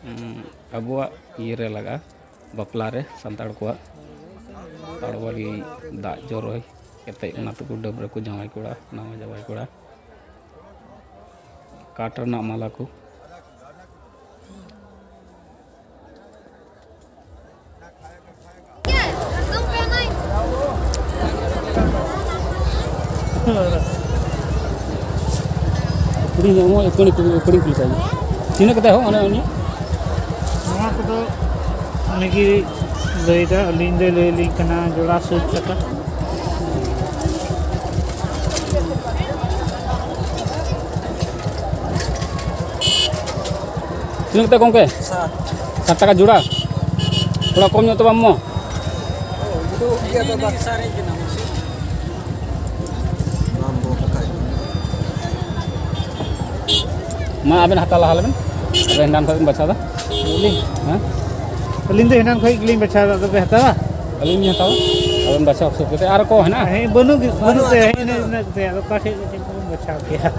ᱩᱸ, ᱟᱵᱚᱣᱟᱜ ᱤᱭᱟᱹ ᱨᱮ ᱞᱟᱜᱟᱜᱼᱟ, ᱵᱟᱯᱞᱟ ᱨᱮ ᱥᱟᱱᱛᱟᱲ ᱠᱚᱣᱟᱜ ᱛᱟᱲᱣᱟᱨᱤ ᱫᱟᱜ ᱡᱚᱨᱚᱭ ᱠᱟᱛᱮ ᱚᱱᱟ ᱛᱮᱠᱚ ᱰᱟᱹᱵᱽᱨᱟᱹ ᱠᱚ ᱡᱟᱶᱟᱭ ᱠᱚᱲᱟ, ᱱᱟᱣᱟ ᱡᱟᱶᱟᱭ ᱠᱚᱲᱟ᱾ ᱠᱟᱴ ᱨᱮᱱᱟᱜ ᱢᱟᱞᱟ ᱠᱚ᱾ ᱠᱩᱲᱤ ᱧᱟᱢᱚᱜ, ᱠᱩᱲᱤ, ᱠᱩᱲᱤ, ᱠᱩᱲᱤ ᱠᱩᱞᱤ ᱠᱟᱭ ᱢᱮ᱾ ᱛᱤᱱᱟᱹᱜ ᱠᱟᱛᱮ ᱦᱚᱸ ᱚᱱᱮ ᱩᱱᱤ? ᱱᱚᱣᱟ ᱠᱚᱫᱚ ᱩᱱᱤᱜᱮ ᱞᱟᱹᱭᱫᱟ, ᱟᱹᱞᱤᱧ ᱫᱚᱭ ᱞᱟᱹᱭ ᱟᱹᱞᱤᱧ ᱠᱟᱱᱟ ᱡᱚᱲᱟ ᱥᱟᱹᱴ ᱴᱟᱠᱟ᱾ ᱛᱤᱱᱟᱹᱜ ᱠᱟᱛᱮ ᱜᱚᱢᱠᱮ? ᱥᱟᱴ᱾ ᱥᱟᱴ ᱴᱟᱠᱟ ᱡᱳᱲᱟ? ᱛᱷᱚᱲᱟ ᱠᱚᱢ ᱧᱚᱜ ᱛᱚ ᱵᱟᱢ ᱮᱢᱚᱜᱼᱟ? ᱩᱰᱩᱠ ᱜᱮᱭᱟ ᱫᱟᱫᱟ᱾ ᱵᱟᱢ ᱵᱚ ᱠᱟᱛᱷᱟᱭ᱾ ᱢᱟ ᱟᱵᱮᱱ ᱦᱟᱛᱟᱣ ᱞᱟᱦᱟ ᱞᱮᱵᱮᱱ, ᱟᱵᱮᱱ ᱦᱮᱱᱟᱱ ᱠᱷᱚᱱ ᱵᱮᱱ ᱵᱟᱪᱷᱟᱣ ᱫᱟ᱾ ᱦᱮᱸ? ᱟᱹᱞᱤᱧ ᱫᱚ ᱮᱱᱟᱱ ᱠᱷᱚᱱ ᱜᱮᱞᱤᱧ ᱵᱟᱪᱷᱟᱣ ᱮᱫᱟ, ᱟᱫᱚ ᱯᱮ ᱦᱟᱛᱟᱣᱟ? ᱟᱹᱞᱤᱧ ᱞᱤᱧ ᱦᱟᱛᱟᱣᱟ᱾ ᱟᱵᱮᱱ ᱵᱟᱪᱷᱟᱣ ᱥᱟᱹᱛ ᱠᱟᱛᱮ ᱟᱨ ᱠᱚ ᱦᱮᱱᱟᱜᱼᱟ? ᱦᱮᱸ, ᱵᱟᱹᱱᱩᱜ ᱜᱮ, ᱵᱟᱹᱱᱩᱜ ᱛᱮ, ᱦᱮᱸ, ᱤᱱᱟᱹ, ᱤᱱᱟᱹ ᱠᱚᱛᱮ, ᱟᱫᱚ ᱚᱠᱟ ᱴᱷᱮᱡ ᱪᱮᱫ ᱠᱚᱵᱚᱱ ᱵᱟᱪᱷᱟᱣ ᱠᱮᱭᱟ?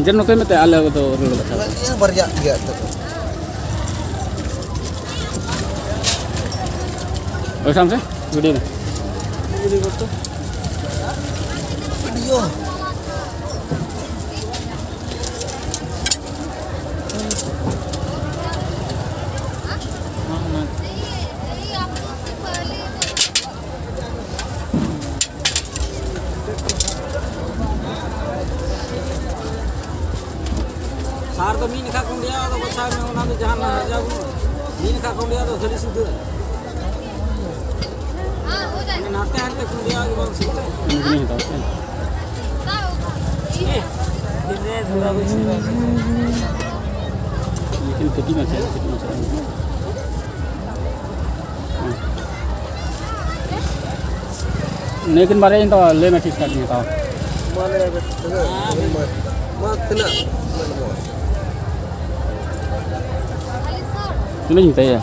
ᱡᱮ ᱱᱚᱛᱮ ᱢᱮᱛᱮ, ᱟᱞᱮ ᱫᱚ ᱨᱩᱣᱟᱹᱲ ᱵᱟᱪᱷᱟᱣ᱾ ᱤᱭᱟᱹ ᱵᱟᱨᱭᱟᱜ ᱜᱮᱭᱟ ᱛᱚ᱾ ᱳᱭ ᱥᱟᱢ ᱥᱮ ᱵᱷᱤᱰᱤᱭᱳ ᱢᱮ᱾ ᱵᱷᱤᱰᱤᱭᱳ᱾ ᱥᱟᱨ ᱫᱚ ᱢᱤᱫ ᱱᱟᱠᱷᱟ ᱠᱚ ᱩᱰᱤᱭᱟ, ᱟᱫᱚ ᱵᱟᱪᱷᱟᱣ ᱢᱮ, ᱚᱱᱟ ᱫᱚ ᱡᱟᱦᱟᱸ ᱱᱟᱦᱟᱜ ᱡᱟ ᱵᱚᱱ ᱢᱤᱫ ᱱᱟᱠᱷᱟ ᱠᱚ ᱩᱰᱤᱭᱟ ᱫᱚ ᱥᱟᱹᱨᱤ ᱥᱩᱫᱷᱟᱹ᱾ ᱢᱟᱱᱮ ᱱᱟᱛᱮ ᱦᱟᱱᱛᱮ ᱠᱚ ᱩᱰᱤᱭᱟ ᱜᱮ ᱵᱟᱝ ᱥᱩᱫᱷᱟᱹ᱾ ᱩᱱᱤ ᱜᱮᱞᱤᱧ ᱦᱟᱛᱟᱣᱟ ᱥᱮ? ᱮ, ᱫᱤᱱ ᱨᱮ ᱫᱷᱩᱨᱟᱹ ᱵᱚᱱ ᱥᱩᱫᱷᱟᱹ᱾ ᱞᱮᱠᱤᱱ ᱠᱟᱹᱴᱤᱡ ᱢᱟᱪᱷᱟ, ᱠᱟᱹᱴᱤᱡ ᱢᱟᱪᱷᱟ᱾ ᱱᱤᱭᱟᱹ ᱠᱤᱱ ᱵᱟᱨᱭᱟ ᱤᱧ ᱫᱚ ᱞᱟᱹᱭ ᱢᱮ ᱴᱷᱤᱠ ᱴᱷᱟᱠ ᱤᱧ ᱦᱟᱛᱟᱣᱟ᱾ ᱢᱟ ᱞᱟᱹᱭ ᱢᱮ, ᱛᱤᱱᱟᱹᱜ? ᱢᱟ, ᱢᱟ ᱛᱤᱱᱟᱹᱜ? ᱛᱤᱱᱟᱹᱜ ᱤᱧ ᱢᱮᱛᱟᱭᱟ?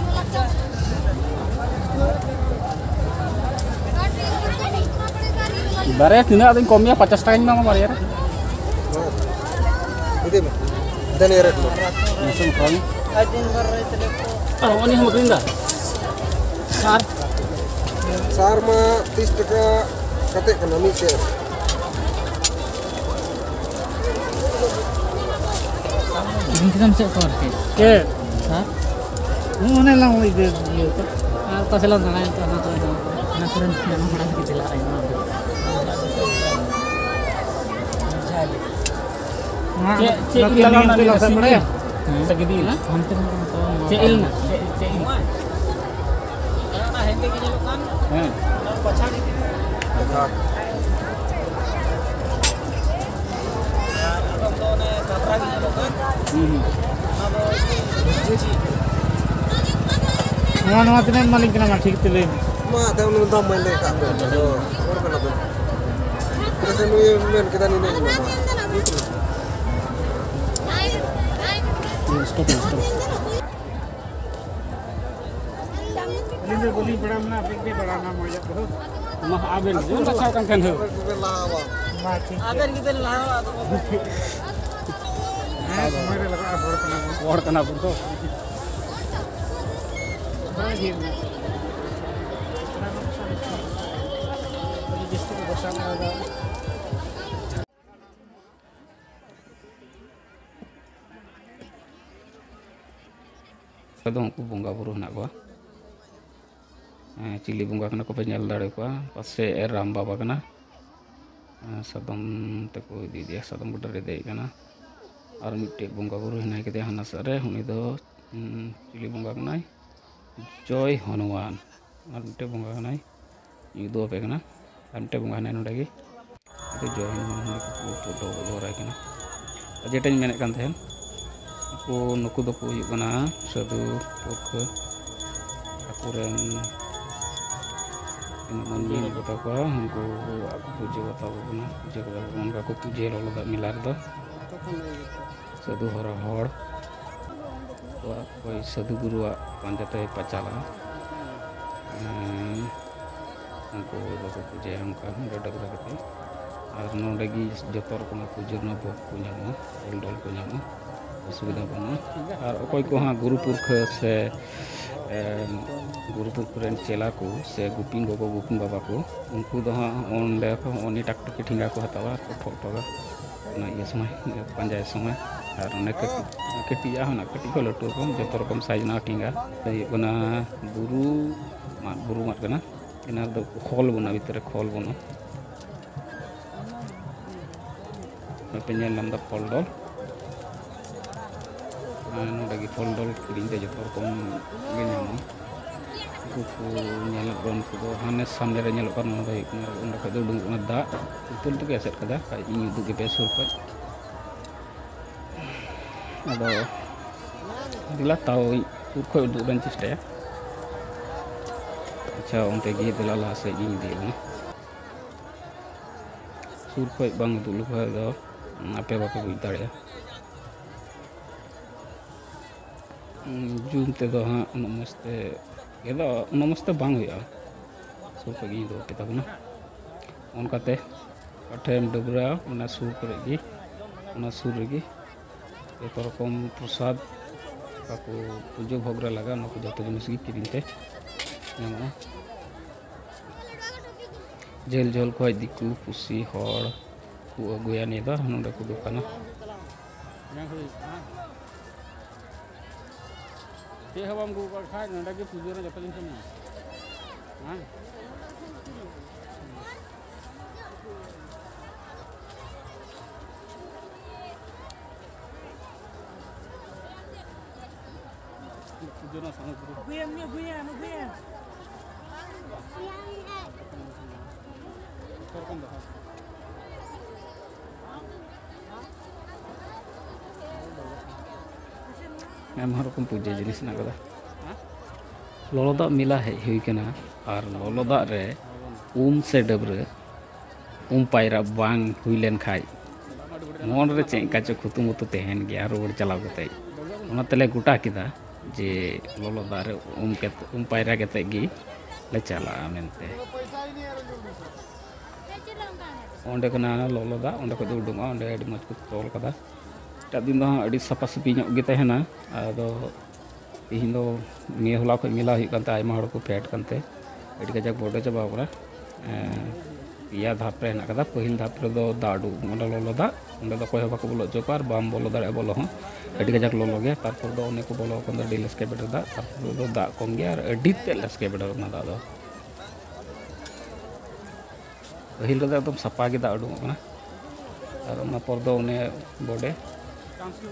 ᱵᱟᱨᱭᱟ ᱛᱤᱱᱟᱹᱜ ᱟᱫᱚᱧ ᱠᱚᱢ ᱢᱮᱭᱟ, ᱯᱚᱧᱪᱟᱥ ᱴᱟᱠᱟᱧ ᱮᱢᱟᱢᱟ ᱵᱟᱨᱭᱟ ᱨᱮ᱾ ᱢᱟ, ᱤᱫᱤ ᱢᱮ᱾ ᱫᱮᱱ ᱤᱭᱟᱹ ᱨᱮ ᱢᱟ᱾ ᱢᱟᱥᱮ ᱢᱚᱴᱟᱣ ᱢᱮ᱾ ᱟᱨ ᱩᱱᱤ ᱦᱚᱸ ᱟᱹᱠᱷᱨᱤᱧ ᱫᱟ? ᱥᱟᱨ᱾ ᱥᱟᱨ ᱢᱟ ᱛᱤᱥ ᱴᱟᱠᱟ ᱠᱟᱛᱮ ᱠᱟᱱᱟ ᱢᱤᱫᱴᱮᱡ᱾ ᱠᱤᱨᱤᱧ ᱠᱮᱫᱟᱢ ᱥᱮ ᱚᱠᱟ ᱨᱮ? ᱪᱮᱫ? ᱥᱟᱨ? ᱦᱩᱸ, ᱚᱱᱮ ᱞᱟᱝ ᱤᱭᱟᱹ, ᱤᱭᱟᱹ ᱠᱚ᱾ ᱟᱨ ᱚᱠᱟ ᱥᱮᱫ ᱞᱟᱝ ᱫᱟᱬᱟᱭᱮᱱ ᱛᱮ ᱚᱱᱟ ᱠᱚᱨᱮ ᱫᱚ, ᱚᱱᱟ ᱠᱚᱨᱮᱱ ᱧᱟᱢ ᱵᱟᱲᱟ ᱠᱟᱛᱮ ᱪᱟᱞᱟᱜ ᱟᱭ ᱱᱚᱣᱟ ᱫᱚ᱾ ᱪᱮᱫ, ᱪᱮᱫ ᱤᱞ ᱞᱟᱜᱟᱣ ᱮᱱᱟ ᱱᱤᱭᱟᱹ ᱥᱤᱢ ᱤᱞ? ᱦᱮᱸ? ᱥᱮ ᱜᱤᱫᱤ ᱤᱞ? ᱦᱟᱱᱛᱮ ᱨᱮ ᱦᱚᱸ ᱦᱟᱛᱟᱣᱟ, ᱱᱚᱣᱟ ᱪᱮᱫ ᱤᱞ ᱨᱮᱱᱟᱜ? ᱪᱮᱫ, ᱪᱮᱫ ᱤᱞ? ᱦᱮᱸ᱾ ᱦᱩᱸ, ᱦᱩᱸ᱾ ᱱᱚᱣᱟ, ᱱᱚᱣᱟ ᱛᱤᱱᱟᱹᱜ ᱮᱢ ᱮᱢᱟᱞᱤᱧ ᱠᱟᱱᱟ, ᱢᱟ ᱴᱷᱤᱠ ᱛᱮ ᱞᱟᱹᱭ ᱢᱮ᱾ ᱢᱟ, ᱛᱟᱭᱚᱢ ᱫᱟᱢ ᱢᱟᱧ ᱞᱟᱹᱭ ᱠᱟᱜ ᱢᱮ, ᱟᱫᱚ ᱦᱚᱲ ᱠᱟᱱᱟ ᱵᱮᱱ᱾ ᱪᱮᱫᱟᱜ ᱥᱮ ᱱᱩᱭᱮ ᱢᱮᱱ ᱠᱮᱫᱟ ᱱᱤᱱᱟᱹᱜ ᱤᱧ ᱮᱢᱟᱢᱟ᱾ ᱟᱹᱞᱤᱧ ᱫᱚ ᱵᱟᱹᱞᱤᱧ ᱵᱟᱲᱟᱭ ᱢᱮᱱᱟ, ᱟᱵᱮᱱ ᱜᱮ ᱵᱟᱲᱟᱭ ᱢᱟ ᱢᱚᱡᱟᱜ ᱠᱚᱫᱚ᱾ ᱢᱟ ᱟᱵᱮᱱ ᱜᱮ ᱵᱟᱪᱷᱟᱣ ᱠᱟᱱ ᱠᱷᱟᱱ ᱦᱳ᱾ ᱢᱟ ᱴᱷᱤᱠ ᱜᱮᱭᱟ᱾ ᱟᱵᱮᱱ ᱜᱮᱵᱮᱱ ᱞᱟᱦᱟᱣᱟ, ᱟᱫᱚ ᱦᱮᱸ, ᱥᱚᱢᱚᱭ ᱨᱮ ᱞᱟᱜᱟᱜᱼᱟ, ᱦᱚᱲ ᱠᱟᱱᱟ ᱵᱚᱱ᱾ ᱦᱚᱲ ᱠᱟᱱᱟ ᱵᱚᱱ ᱛᱚ᱾ ᱦᱳᱭ, ᱦᱳᱭ᱾ ᱟᱹᱰᱤ ᱡᱟᱹᱥᱛᱤ ᱠᱚ ᱵᱟᱥᱟ ᱠᱟᱫᱟ᱾ ᱫᱚ ᱩᱱᱠᱩ ᱵᱚᱸᱜᱟ ᱵᱩᱨᱩ ᱦᱮᱱᱟᱜ ᱠᱚᱣᱟ᱾ ᱦᱮᱸ, ᱪᱤᱞᱤ ᱵᱚᱸᱜᱟ ᱠᱟᱱᱟ ᱠᱚ ᱯᱮ ᱧᱮᱞ ᱫᱟᱲᱮ ᱠᱚᱣᱟ, ᱯᱟᱥᱮ ᱨᱟᱢ ᱵᱟᱵᱟ ᱠᱟᱱᱟ᱾ ᱦᱮᱸ, ᱥᱟᱫᱚᱢ ᱛᱮᱠᱚ ᱤᱫᱤᱭᱮᱫᱮᱭᱟ, ᱥᱟᱫᱚᱢ ᱜᱚᱴᱟ ᱨᱮ ᱫᱮᱡ ᱠᱟᱱᱟ᱾ ᱟᱨ ᱢᱤᱫᱴᱮᱡ ᱵᱚᱸᱜᱟ ᱵᱩᱨᱩ ᱦᱮᱱᱟᱭ ᱠᱮᱫᱮᱭᱟ ᱦᱟᱱᱟ ᱥᱮᱫ ᱨᱮ, ᱩᱱᱤ ᱫᱚ, ᱦᱩᱸ, ᱪᱤᱞᱤ ᱵᱚᱸᱜᱟ ᱠᱟᱱᱟᱭ? ᱡᱚᱭ ᱦᱚᱱᱩᱢᱟᱱ᱾ ᱟᱨ ᱢᱤᱫᱴᱮᱡ ᱵᱚᱸᱜᱟ ᱠᱟᱱᱟᱭ, ᱤᱧ ᱩᱫᱩᱜ ᱟᱯᱮ ᱠᱟᱱᱟ᱾ ᱟᱨ ᱢᱤᱫᱴᱮᱡ ᱵᱚᱸᱜᱟ ᱦᱮᱱᱟᱭ ᱱᱚᱰᱮ ᱜᱮ᱾ ᱟᱫᱚ ᱡᱚᱭ ᱦᱚᱱᱩᱢᱟᱱ ᱦᱚᱸ ᱯᱷᱳᱴᱳ ᱩᱫᱩᱜ ᱟᱯᱮ ᱠᱟᱱᱟ᱾ ᱟᱨ ᱡᱮᱴᱟᱧ ᱢᱮᱱᱮᱫ ᱠᱟᱱ ᱛᱟᱦᱮᱱ, ᱩᱱᱠᱩ, ᱱᱩᱠᱩ ᱫᱚᱠᱚ ᱦᱩᱭᱩᱜ ᱠᱟᱱᱟ ᱥᱟᱹᱫᱷᱩ ᱯᱩᱨᱠᱷᱟᱹ᱾ ᱟᱠᱚᱨᱮᱱ ᱛᱤᱱᱟᱹᱜ ᱢᱟᱹᱱᱢᱤ ᱢᱮᱱᱟᱜ ᱠᱚᱛᱟ ᱠᱚᱣᱟ, ᱩᱱᱠᱩ ᱟᱠᱚ ᱯᱩᱡᱟᱹ ᱠᱚᱛᱟ ᱠᱚ ᱠᱟᱱᱟ, ᱯᱩᱡᱟᱹ ᱠᱚᱛᱟ ᱠᱚ, ᱚᱱᱠᱟ ᱠᱚ ᱯᱩᱡᱟᱹᱭᱟ ᱞᱚᱞᱚ ᱫᱟᱜ ᱢᱮᱞᱟ ᱨᱮᱫᱚ᱾ ᱥᱟᱹᱫᱷᱩ ᱦᱚᱨ ᱦᱚᱲ ᱠᱚᱣᱟᱜ ᱚᱠᱚᱭ ᱥᱟᱹᱫᱷᱩ ᱜᱩᱨᱩᱣᱟᱜ ᱯᱟᱸᱡᱟ ᱛᱮᱭ ᱯᱟᱪᱟᱞᱟᱜᱼᱟ᱾ ᱮᱸ, ᱩᱱᱠᱩ ᱫᱚᱠᱚ ᱯᱩᱡᱟᱹᱭᱟ ᱚᱱᱠᱟ ᱰᱟᱹᱵᱽᱨᱟᱹ ᱠᱟᱛᱮ᱾ ᱟᱨ ᱱᱚᱰᱮ ᱜᱮ ᱡᱚᱛᱚ ᱨᱚᱠᱚᱢᱟᱜ ᱯᱩᱡᱟᱹ ᱨᱮᱱᱟᱜ ᱵᱷᱳᱜᱽ ᱠᱚ ᱧᱟᱢᱚᱜᱼᱟ, ᱯᱷᱚᱞ ᱰᱚᱞ ᱠᱚ ᱧᱟᱢᱚᱜᱼᱟ, ᱚᱥᱩᱵᱤᱫᱷᱟ ᱵᱟᱹᱱᱩᱜᱼᱟ᱾ ᱟᱨ ᱚᱠᱚᱭ ᱠᱚ ᱦᱟᱸᱜ ᱜᱩᱨᱩ ᱯᱩᱨᱠᱷᱟᱹ ᱥᱮ, ᱮᱸ, ᱜᱩᱨᱩ ᱯᱩᱨᱠᱷᱟᱹ ᱨᱮᱱ ᱪᱮᱞᱟ ᱠᱚ ᱥᱮ ᱜᱩᱯᱤᱱ ᱜᱚᱜᱚ ᱜᱩᱯᱤᱱ ᱵᱟᱵᱟ ᱠᱚ, ᱩᱱᱠᱩ ᱫᱚ ᱦᱟᱸᱜ ᱚᱸᱰᱮ ᱠᱷᱚᱱ ᱩᱱᱤ ᱴᱟᱠᱴᱩᱠᱤ ᱴᱷᱮᱸᱜᱟ ᱠᱚ ᱦᱟᱛᱟᱣᱟ ᱟᱨ ᱠᱚ ᱴᱷᱚᱜ ᱴᱷᱚᱜᱟ᱾ ᱚᱱᱟ ᱤᱭᱟᱹ ᱥᱚᱢᱚᱭ, ᱯᱟᱸᱡᱟᱭ ᱥᱚᱢᱚᱭ᱾ ᱟᱨ ᱚᱱᱮ ᱠᱟᱹᱴᱤᱡ, ᱠᱟᱹᱴᱤᱡᱟᱜ ᱦᱚᱸ ᱦᱮᱱᱟᱜ, ᱠᱟᱹᱴᱤᱡ ᱠᱷᱚᱱ ᱞᱟᱹᱴᱩ ᱨᱚᱠᱚᱢ, ᱡᱚᱛᱚ ᱨᱚᱠᱚᱢ ᱥᱟᱭᱤᱡᱽ ᱨᱮᱱᱟᱜ ᱴᱷᱮᱸᱜᱟ᱾ ᱦᱩᱭᱩᱜ ᱠᱟᱱᱟ ᱵᱩᱨᱩ ᱢᱟᱫ, ᱵᱩᱨᱩ ᱢᱟᱫ ᱠᱟᱱᱟ᱾ ᱚᱱᱟ ᱨᱮᱫᱚ ᱠᱷᱚᱞ ᱵᱟᱹᱱᱩᱜᱼᱟ, ᱵᱷᱤᱛᱨᱤ ᱨᱮ ᱠᱷᱚᱞ ᱵᱟᱹᱱᱩᱜᱼᱟ᱾ ᱱᱚᱛᱮ ᱧᱮᱞ ᱧᱟᱢ ᱮᱫᱟ ᱯᱷᱚᱞ ᱰᱚᱞ᱾ ᱟᱨ ᱱᱚᱰᱮ ᱜᱮ ᱯᱷᱚᱞ ᱰᱚᱞ ᱠᱤᱨᱤᱧ ᱛᱮ ᱡᱚᱛᱚ ᱨᱚᱠᱚᱢ ᱜᱮ ᱧᱟᱢᱚᱜᱼᱟ᱾ ᱩᱱᱠᱩ ᱠᱚ ᱧᱮᱞᱚᱜ ᱠᱟᱱᱟ, ᱩᱱᱠᱩ ᱫᱚ ᱦᱟᱱᱮ ᱥᱟᱢᱱᱮ ᱨᱮ ᱧᱮᱞᱚᱜ ᱠᱟᱱᱟ, ᱚᱱᱟ ᱫᱚ ᱦᱩᱭᱩᱜ ᱠᱟᱱᱟ, ᱚᱸᱰᱮ ᱠᱷᱚᱡ ᱫᱚ ᱩᱰᱩᱝᱚᱜ ᱠᱟᱱᱟ ᱫᱟᱜ, ᱞᱩᱛᱩᱨ ᱛᱮᱠᱚ ᱮᱥᱮᱫ ᱠᱟᱫᱟ᱾ ᱠᱷᱟᱡ ᱤᱧ ᱩᱫᱩᱜ ᱟᱯᱮᱭᱟ ᱥᱩᱨ ᱠᱷᱚᱡ᱾ ᱟᱫᱚ ᱫᱮᱞᱟ ᱛᱟᱣ ᱥᱩᱨ ᱠᱷᱚᱡ ᱩᱫᱩᱜ ᱨᱮᱱᱟᱜ ᱤᱧ ᱪᱮᱥᱴᱟᱭᱟ᱾ ᱟᱪᱪᱷᱟ, ᱚᱱᱛᱮ ᱜᱮ ᱫᱮᱞᱟ ᱞᱟᱦᱟ ᱥᱮᱫ ᱜᱤᱧ ᱤᱫᱤᱭᱮᱫ ᱵᱚᱱᱟ᱾ ᱥᱩᱨ ᱠᱷᱚᱡ ᱵᱟᱝ ᱩᱫᱩᱜ ᱞᱮᱠᱷᱟᱡ ᱫᱚ ᱟᱯᱮ ᱵᱟᱯᱮ ᱵᱩᱡᱽ ᱫᱟᱲᱮᱭᱟᱜᱼᱟ᱾ ᱡᱩᱢ ᱛᱮᱫᱚ ᱦᱟᱸᱜ ᱩᱱᱟᱹᱜ ᱢᱚᱡᱽ ᱛᱮ ᱜᱮᱫᱚᱜ, ᱩᱱᱟᱹᱜ ᱢᱚᱡᱽ ᱛᱮ ᱵᱟᱝ ᱦᱩᱭᱩᱜᱼᱟ᱾ ᱥᱩᱨ ᱠᱷᱚᱡ ᱜᱤᱧ ᱩᱫᱩᱜ ᱟᱯᱮ ᱛᱟᱵᱚᱱᱟ᱾ ᱚᱱᱠᱟᱛᱮ ᱚᱠᱟ ᱴᱷᱮᱱ ᱮᱢ ᱰᱟᱹᱵᱽᱨᱟᱹᱜᱼᱟ, ᱚᱱᱟ ᱥᱩᱨ ᱠᱚᱨᱮ ᱜᱮ, ᱚᱱᱟ ᱥᱩᱨ ᱨᱮᱜᱮ ᱡᱚᱛᱚ ᱨᱚᱠᱚᱢ ᱯᱨᱚᱥᱟᱫ, ᱚᱠᱟ ᱠᱚ ᱯᱩᱡᱟᱹ ᱵᱷᱳᱜᱽ ᱨᱮ ᱞᱟᱜᱟᱜᱼᱟ, ᱚᱱᱟ ᱠᱚ ᱡᱚᱛᱚ ᱡᱤᱱᱤᱥ ᱜᱮ ᱠᱤᱨᱤᱧ ᱛᱮ ᱧᱟᱢᱚᱜᱼᱟ᱾ ᱡᱷᱟᱹᱞ ᱡᱷᱟᱹᱞ ᱠᱷᱚᱡ ᱫᱤᱠᱩ ᱯᱩᱥᱤ ᱦᱚᱲ ᱠᱚ ᱟᱹᱜᱩᱭᱟ ᱱᱤᱭᱟᱹ ᱫᱚ, ᱱᱚᱰᱮ ᱠᱚ ᱫᱚᱠᱟᱱᱟ᱾ ᱪᱮᱫ ᱦᱚᱸ ᱵᱟᱢ ᱟᱹᱜᱩ ᱟᱠᱟᱫ ᱠᱷᱟᱡ, ᱱᱚᱰᱮ ᱜᱮ ᱯᱩᱡᱟᱹ ᱨᱮ ᱡᱚᱛᱚ ᱡᱤᱱᱤᱥ ᱮᱢ ᱧᱟᱢᱟ᱾ ᱦᱮᱸ? ᱯᱩᱡᱟᱹ ᱨᱮᱱᱟᱜ ᱥᱟᱢᱚᱜᱨᱤ᱾ ᱟᱹᱜᱩᱭᱟᱢ, ᱟᱹᱜᱩᱭᱟᱢ, ᱟᱹᱜᱩᱭᱟᱢ᱾ ᱥᱮᱨᱚᱠᱚᱢ ᱫᱚ ᱦᱟᱸᱜ᱾ ᱟᱭᱢᱟ ᱨᱚᱠᱚᱢ ᱯᱩᱡᱟᱹ ᱡᱤᱱᱤᱥ ᱦᱮᱱᱟᱜ ᱠᱟᱫᱟ᱾ ᱞᱚᱞᱚ ᱫᱟᱜ ᱢᱮᱞᱟ ᱦᱮᱡ ᱦᱩᱭ ᱠᱟᱱᱟ, ᱟᱨ ᱞᱚᱞᱚ ᱫᱟᱜ ᱨᱮ ᱩᱢ ᱥᱮ ᱰᱟᱹᱵᱽᱨᱟᱹ, ᱩᱢ ᱯᱟᱭᱨᱟ ᱵᱟᱝ ᱦᱩᱭ ᱞᱮᱱ ᱠᱷᱟᱡ, ᱢᱚᱱ ᱨᱮ ᱪᱮᱫ ᱞᱮᱠᱟ ᱪᱚ ᱠᱷᱩᱛᱩ ᱢᱩᱛᱩ ᱛᱟᱦᱮᱱ ᱜᱮᱭᱟ ᱨᱩᱣᱟᱹᱲ ᱪᱟᱞᱟᱣ ᱠᱟᱛᱮ᱾ ᱚᱱᱟ ᱛᱮᱞᱮ ᱜᱚᱴᱟ ᱠᱮᱫᱟ ᱡᱮ ᱞᱚᱞᱚ ᱫᱟᱜ ᱨᱮ ᱩᱢ ᱠᱟᱛᱮ, ᱩᱢ ᱯᱟᱭᱨᱟ ᱠᱟᱛᱮ ᱜᱮ ᱞᱮ ᱪᱟᱞᱟᱜᱼᱟ ᱢᱮᱱᱛᱮ᱾ ᱚᱸᱰᱮ ᱠᱟᱱᱟ ᱞᱚᱞᱚ ᱫᱟᱜ, ᱚᱸᱰᱮ ᱠᱷᱚᱡ ᱫᱚ ᱩᱰᱩᱝᱚᱜᱼᱟ, ᱚᱸᱰᱮ ᱟᱹᱰᱤ ᱢᱚᱡᱽ ᱠᱚ ᱛᱚᱞ ᱠᱟᱫᱟ᱾ ᱮᱴᱟᱜ ᱫᱤᱱ ᱫᱚ ᱦᱟᱸᱜ ᱟᱹᱰᱤ ᱥᱟᱯᱷᱟ ᱥᱟᱹᱯᱷᱤ ᱧᱚᱜ ᱜᱮ ᱛᱟᱦᱮᱱᱟ᱾ ᱟᱫᱚ ᱛᱮᱦᱮᱧ ᱫᱚ ᱱᱤᱭᱟᱹ ᱦᱚᱞᱟ ᱠᱷᱚᱡ ᱢᱮᱞᱟ ᱦᱩᱭᱩᱜ ᱠᱟᱱᱛᱮ ᱟᱭᱢᱟ ᱦᱚᱲ ᱠᱚ ᱯᱷᱮᱰ ᱠᱟᱱᱛᱮ ᱟᱹᱰᱤ ᱠᱟᱡᱟᱠ ᱵᱚᱰᱮ ᱪᱟᱵᱟᱣ ᱠᱟᱱᱟ᱾ ᱮᱸ, ᱯᱮᱭᱟ ᱫᱷᱟᱯ ᱨᱮ ᱦᱮᱱᱟᱜ ᱠᱟᱫᱟ᱾ ᱯᱟᱹᱦᱤᱞ ᱫᱷᱟᱯ ᱨᱮᱫᱚ ᱫᱟᱜ ᱩᱰᱩᱠ, ᱚᱸᱰᱮ ᱞᱚᱞᱚ ᱫᱟᱜ, ᱚᱸᱰᱮ ᱫᱚ ᱚᱠᱚᱭ ᱦᱚᱸ ᱵᱟᱠᱚ ᱵᱚᱞᱚ ᱦᱚᱪᱚ ᱠᱚᱣᱟ ᱟᱨ ᱵᱟᱢ ᱵᱚᱞᱚ ᱫᱟᱲᱮᱭᱟᱜᱼᱟ ᱵᱚᱞᱚ ᱦᱚᱸ᱾ ᱟᱹᱰᱤ ᱠᱟᱡᱟᱠ ᱞᱚᱞᱚ ᱜᱮᱭᱟ᱾ ᱛᱟᱨᱯᱚᱨ ᱫᱚ ᱚᱱᱮ ᱠᱚ ᱵᱚᱞᱚ ᱟᱠᱟᱱ ᱫᱚ ᱟᱹᱰᱤ ᱞᱮᱥᱠᱮ ᱵᱮᱰᱮ ᱫᱟᱜ, ᱛᱟᱨᱯᱚᱨ ᱫᱚ ᱫᱟᱜ ᱠᱚᱢ ᱜᱮᱭᱟ ᱟᱨ ᱟᱹᱰᱤ ᱛᱮᱫ ᱞᱮᱥᱠᱮ ᱵᱮᱰᱮ ᱚᱱᱟ ᱫᱟᱜ ᱫᱚ᱾ ᱯᱟᱹᱦᱤᱞ ᱨᱮᱫᱚ ᱮᱠᱫᱚᱢ ᱥᱟᱯᱷᱟ ᱜᱮ ᱫᱟᱜ ᱩᱰᱩᱠᱚᱜ ᱠᱟᱱᱟ, ᱟᱨ ᱚᱱᱟ ᱯᱚᱨ ᱫᱚ ᱚᱱᱮ ᱵᱚᱰᱮ,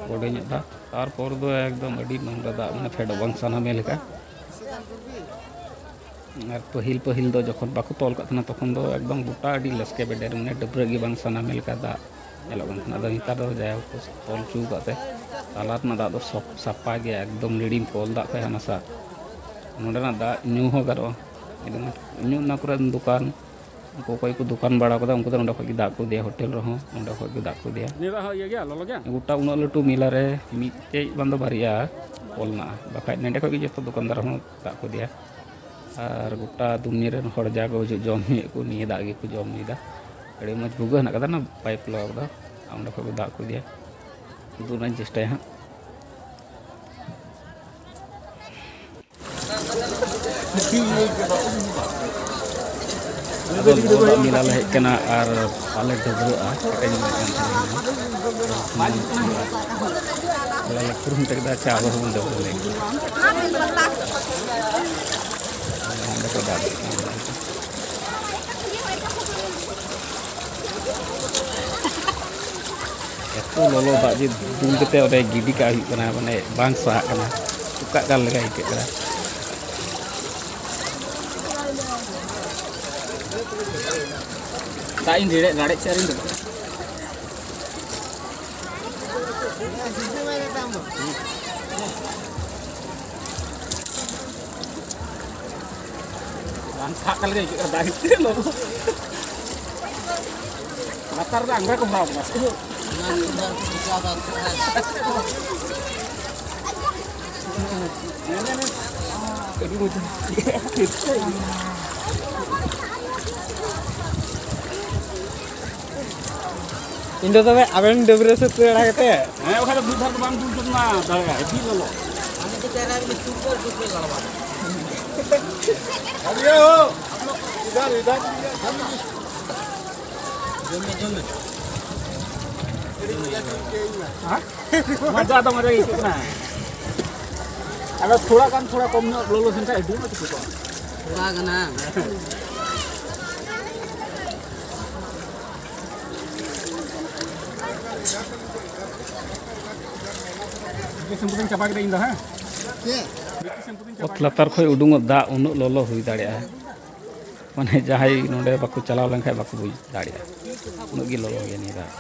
ᱵᱚᱰᱮ ᱧᱚᱜ ᱫᱟᱜ, ᱛᱟᱨᱯᱚᱨ ᱫᱚ ᱮᱠᱫᱚᱢ ᱟᱹᱰᱤ ᱱᱚᱝᱨᱟ ᱫᱟᱜ, ᱢᱟᱱᱮ ᱯᱷᱮᱰᱚᱜ ᱵᱟᱝ ᱥᱟᱱᱟ ᱢᱮ ᱞᱮᱠᱟ᱾ ᱟᱨ ᱯᱟᱹᱦᱤᱞ ᱯᱟᱹᱦᱤᱞ ᱫᱚ ᱡᱚᱠᱷᱚᱱ ᱵᱟᱠᱚ ᱛᱚᱞ ᱠᱟᱜ ᱛᱟᱦᱮᱱᱟ, ᱛᱚᱠᱷᱚᱱ ᱫᱚ ᱮᱠᱫᱚᱢ ᱜᱚᱴᱟ ᱟᱹᱰᱤ ᱞᱮᱥᱠᱮ ᱵᱮᱰᱮᱨ, ᱢᱟᱱᱮ ᱰᱟᱹᱵᱽᱨᱟᱹᱜ ᱜᱮ ᱵᱟᱝ ᱥᱟᱱᱟ ᱢᱮ ᱞᱮᱠᱟ ᱫᱟᱜ ᱧᱮᱞᱚᱜ ᱠᱟᱱ ᱛᱟᱦᱮᱱᱟ᱾ ᱟᱫᱚ ᱱᱮᱛᱟᱨ ᱫᱚ ᱡᱟᱭᱦᱳᱠ ᱠᱚ ᱛᱚᱞ ᱦᱚᱪᱚ ᱟᱠᱟᱫ ᱛᱮ ᱛᱟᱞᱟ ᱨᱮᱱᱟᱜ ᱫᱟᱜ ᱫᱚ ᱥᱚᱯ-, ᱥᱟᱯᱷᱟ ᱜᱮᱭᱟ, ᱮᱠᱫᱚᱢ ᱱᱤᱲᱤᱢ ᱠᱚᱞ ᱫᱟᱜ ᱠᱷᱚᱡ ᱦᱟᱱᱟ ᱥᱟ᱾ ᱱᱚᱸᱰᱮᱱᱟᱜ ᱫᱟᱜ ᱧᱩ ᱦᱚᱸ ᱜᱟᱱᱚᱜᱼᱟ, ᱟᱹᱰᱤ ᱢᱚᱡᱽ ᱧᱩ᱾ ᱚᱱᱟ ᱠᱚᱨᱮᱱ ᱫᱚᱠᱟᱱ ᱩᱱᱠᱩ ᱚᱠᱚᱭ ᱠᱚ ᱫᱚᱠᱟᱱ ᱵᱟᱲᱟ ᱠᱟᱫᱟ, ᱩᱱᱠᱩ ᱫᱚ ᱱᱚᱸᱰᱮ ᱠᱷᱚᱡ ᱜᱮ ᱫᱟᱜ ᱠᱚ ᱤᱫᱤᱭᱟ, ᱦᱳᱴᱮᱞ ᱨᱮᱦᱚᱸ ᱱᱚᱸᱰᱮ ᱠᱷᱚᱡ ᱜᱮ ᱫᱟᱜ ᱠᱚ ᱤᱫᱤᱭᱟ᱾ ᱱᱤᱭᱟᱹ ᱫᱟᱜ ᱦᱚᱸ ᱤᱭᱟᱹ ᱜᱮᱭᱟ, ᱞᱚᱞᱚ ᱜᱮᱭᱟ? ᱜᱚᱴᱟ ᱩᱱᱟᱹᱜ ᱞᱟᱹᱴᱩ ᱢᱮᱞᱟ ᱨᱮ ᱢᱤᱫᱴᱮᱡ ᱵᱟᱝ ᱫᱚ ᱵᱟᱨᱭᱟ ᱠᱚᱞ ᱢᱮᱱᱟᱜᱼᱟ, ᱵᱟᱠᱷᱟᱡ ᱱᱚᱸᱰᱮ ᱠᱷᱚᱡ ᱜᱮ ᱡᱚᱛᱚ ᱫᱚᱠᱟᱱᱫᱟᱨ ᱦᱚᱸ ᱫᱟᱜ ᱠᱚ ᱤᱫᱤᱭᱟ᱾ ᱟᱨ ᱜᱚᱴᱟ ᱫᱩᱱᱤᱭᱟᱹ ᱨᱮᱱ ᱦᱚᱲ ᱡᱟ ᱠᱚ ᱦᱤᱡᱩᱜ ᱡᱚᱢ ᱧᱩᱭᱮᱫ ᱠᱚ, ᱱᱤᱭᱟᱹ ᱫᱟᱜ ᱜᱮᱠᱚ ᱡᱚᱢ ᱧᱩᱭᱮᱫᱟ᱾ ᱟᱹᱰᱤ ᱢᱚᱡᱽ ᱵᱷᱩᱜᱟᱹᱜ ᱦᱮᱱᱟᱜ ᱠᱟᱫᱟ ᱱᱟ, ᱯᱟᱭᱤᱯ ᱞᱟᱜᱟᱣ ᱠᱟᱫᱟ, ᱟᱨ ᱚᱸᱰᱮ ᱠᱷᱚᱡ ᱠᱚ ᱫᱟᱜ ᱠᱚ ᱤᱫᱤᱭᱟ᱾ ᱩᱫᱩᱜ ᱨᱮᱱᱟᱜ ᱤᱧ ᱪᱮᱥᱴᱟᱭᱟ ᱦᱟᱸᱜ᱾ ᱟᱫᱚ ᱵᱚᱦᱚᱜ ᱫᱟᱜ ᱢᱮᱞᱟ ᱞᱮ ᱦᱮᱡ ᱠᱟᱱᱟ ᱟᱨ ᱵᱟᱞᱮ ᱰᱟᱹᱵᱽᱨᱟᱹᱜᱼᱟ, ᱠᱮᱴᱮᱡ ᱧᱚᱜ ᱠᱟᱱ ᱛᱟᱞᱮᱭᱟ᱾ ᱟᱞᱮ ᱞᱮ ᱠᱩᱨᱩᱢᱩᱴᱩ ᱠᱮᱫᱟ, ᱪᱟ ᱟᱵᱚ ᱦᱚᱸᱵᱚᱱ ᱰᱟᱹᱵᱽᱨᱟᱹ ᱞᱮᱱ ᱜᱮ᱾ ᱚᱸᱰᱮ ᱠᱚ ᱫᱟᱜ ᱮᱫ ᱠᱟᱱᱟ᱾ ᱮᱛᱚ ᱞᱚᱞᱚ ᱫᱟᱜ ᱡᱮ ᱫᱩᱞ ᱠᱟᱛᱮ ᱚᱸᱰᱮ ᱜᱤᱰᱤ ᱠᱟᱜ ᱦᱩᱭᱩᱜ ᱠᱟᱱᱟ, ᱢᱟᱱᱮ ᱵᱟᱝ ᱥᱟᱦᱟᱜ ᱠᱟᱱᱟ, ᱪᱚᱠᱟᱜ ᱠᱟᱱ ᱞᱮᱠᱟ ᱟᱹᱭᱠᱟᱹᱜ ᱠᱟᱱᱟ᱾ ᱫᱟᱜ ᱤᱧ ᱨᱟᱲᱮᱡ, ᱨᱟᱲᱮᱡ ᱥᱮᱫ ᱨᱤᱧ ᱫᱩᱲᱩᱵ᱾ ᱵᱟᱝ ᱥᱟᱦᱟᱜ ᱠᱟᱱ ᱞᱮᱠᱟ ᱟᱹᱭᱠᱟᱹᱜ ᱠᱟᱱᱟ, ᱫᱟᱜ ᱵᱷᱤᱛᱤᱨ ᱨᱮ ᱞᱚᱞᱚ᱾ ᱞᱟᱛᱟᱨ ᱨᱮ ᱟᱝᱜᱽᱨᱟ ᱠᱚ ᱵᱷᱚᱨᱟᱣ ᱠᱟᱱᱟ ᱥᱮ? ᱟᱹᱰᱤ ᱢᱚᱡᱽ᱾ ᱤᱧ ᱫᱚ ᱛᱚᱵᱮ ᱟᱵᱮᱱ ᱰᱟᱹᱵᱽᱨᱟᱹ ᱥᱟᱹᱛ ᱵᱟᱲᱟ ᱠᱟᱛᱮ᱾ ᱦᱮᱸ, ᱵᱟᱠᱷᱟᱡ ᱫᱚ ᱢᱤᱫ ᱫᱷᱟᱣ ᱫᱚ ᱵᱟᱢ ᱫᱩᱞ ᱥᱟᱹᱛ ᱱᱟ, ᱫᱟᱲᱮᱭᱟᱜᱼᱟ, ᱦᱮᱵᱤ ᱞᱚᱞᱚ᱾ ᱟᱨᱮ ᱦᱳ, ᱤᱫᱷᱟᱨ, ᱤᱫᱷᱟᱨ᱾ ᱦᱮᱸ? ᱢᱚᱡᱟ ᱫᱚ ᱢᱚᱡᱟ ᱜᱮ ᱟᱹᱭᱠᱟᱹᱜ ᱠᱟᱱᱟ᱾ ᱟᱫᱚ ᱛᱷᱚᱲᱟ ᱜᱟᱱ, ᱛᱷᱚᱲᱟ ᱠᱚᱢ ᱧᱚᱜ ᱞᱚᱞᱚ ᱞᱮᱱᱠᱷᱟᱱ ᱟᱹᱰᱤ ᱢᱚᱡᱽ ᱟᱹᱭᱠᱟᱹᱜ ᱠᱟᱱᱟ᱾ ᱛᱷᱚᱲᱟ ᱜᱟᱱ, ᱦᱮᱸ᱾ ᱵᱮᱥ ᱥᱮᱢᱯᱩ ᱫᱚᱧ ᱪᱟᱵᱟ ᱠᱮᱫᱟ ᱤᱧ ᱫᱚ, ᱦᱮᱸ? ᱪᱮᱫ? ᱚᱛ ᱞᱟᱛᱟᱨ ᱠᱷᱚᱡ ᱩᱰᱩᱝᱚᱜ ᱫᱟᱜ ᱩᱱᱟᱹᱜ ᱞᱚᱞᱚ ᱦᱩᱭ ᱫᱟᱲᱮᱭᱟᱜᱼᱟ, ᱢᱟᱱᱮ ᱡᱟᱦᱟᱸᱭ ᱱᱚᱰᱮ ᱵᱟᱠᱚ ᱪᱟᱞᱟᱣ ᱞᱮᱱᱠᱷᱟᱡ ᱵᱟᱠᱚ ᱵᱩᱡᱽ ᱫᱟᱲᱮᱭᱟᱜᱼᱟ, ᱩᱱᱟᱹᱜ ᱜᱮ ᱞᱚᱞᱚ ᱜᱮᱭᱟ ᱱᱤᱭᱟᱹ ᱫᱟᱜ᱾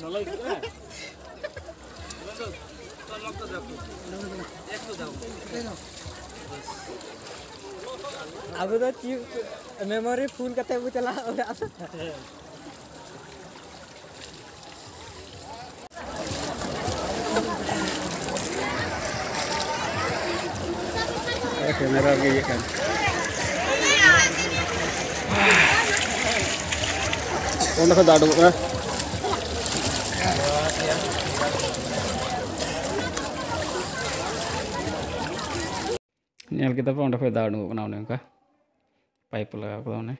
ᱞᱚᱞᱚ ᱟᱹᱭᱠᱟᱹᱜ ᱠᱟᱱᱟ? ᱟᱵᱚ ᱫᱚ ᱪᱮᱫ ᱢᱮᱢᱳᱨᱤ ᱯᱷᱩᱞ ᱠᱟᱛᱮ ᱵᱚ ᱪᱟᱞᱟᱜᱼᱟ ᱚᱲᱟᱜ ᱫᱚ᱾ ᱠᱮᱢᱮᱨᱟ ᱜᱮ ᱤᱭᱟᱹᱜ ᱠᱟᱱ᱾ ᱚᱸᱰᱮ ᱠᱷᱚᱡ ᱫᱟᱜ ᱩᱰᱩᱠᱚᱜ ᱠᱟᱱᱟ᱾ ᱧᱮᱞ ᱠᱮᱫᱟ ᱯᱮ, ᱚᱸᱰᱮ ᱠᱷᱚᱡ ᱫᱟᱜ ᱩᱰᱩᱠᱚᱜ ᱠᱟᱱᱟ, ᱚᱱᱮ ᱚᱱᱠᱟ ᱯᱟᱭᱤᱯ ᱞᱟᱜᱟᱣ ᱠᱟᱫᱟ, ᱚᱱᱮ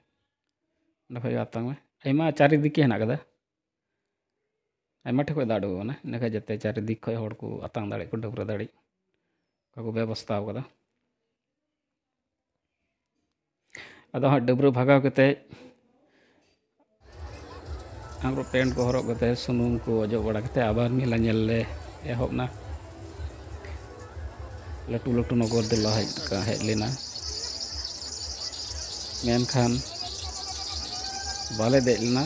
ᱚᱸᱰᱮ ᱠᱷᱚᱡ ᱜᱮ ᱟᱛᱟᱝ ᱢᱮ᱾ ᱟᱭᱢᱟ ᱪᱟᱨᱤᱫᱤᱠᱮ ᱦᱮᱱᱟᱜ ᱠᱟᱫᱟ, ᱟᱭᱢᱟ ᱴᱷᱮᱡ ᱠᱷᱚᱡ ᱫᱟᱜ ᱩᱰᱩᱠᱚᱜ ᱠᱟᱱᱟ, ᱤᱱᱟᱹ ᱠᱷᱟᱡ ᱡᱟᱛᱮ ᱪᱟᱨᱤᱫᱤᱠ ᱠᱷᱚᱡ ᱦᱚᱲ ᱠᱚ ᱟᱛᱟᱝ ᱫᱟᱲᱮᱜ ᱠᱚ, ᱰᱟᱹᱵᱽᱨᱟᱹ ᱫᱟᱲᱮᱜ, ᱚᱱᱠᱟ ᱠᱚ ᱵᱮᱵᱚᱥᱛᱷᱟ ᱠᱟᱫᱟ᱾ ᱟᱫᱚ ᱦᱟᱸᱜ ᱰᱟᱹᱵᱽᱨᱟᱹ ᱵᱷᱟᱜᱟᱣ ᱠᱟᱛᱮ ᱟᱝᱨᱚᱵ ᱯᱮᱱᱴ ᱠᱚ ᱦᱚᱨᱚᱜ ᱠᱟᱛᱮ, ᱥᱩᱱᱩᱢ ᱠᱚ ᱚᱡᱚᱜ ᱵᱟᱲᱟ ᱠᱟᱛᱮ, ᱟᱵᱟᱨ ᱢᱮᱞᱟ ᱧᱮᱞ ᱞᱮ ᱮᱦᱚᱵ ᱱᱟ᱾ ᱞᱟᱹᱴᱩ ᱞᱟᱹᱴᱩ ᱱᱚᱜᱚᱨ ᱫᱚᱞᱟ ᱦᱮᱡ, ᱦᱮᱡ ᱞᱮᱱᱟ, ᱢᱮᱱᱠᱷᱟᱱ ᱵᱟᱞᱮ ᱫᱮᱡ ᱞᱮᱱᱟ᱾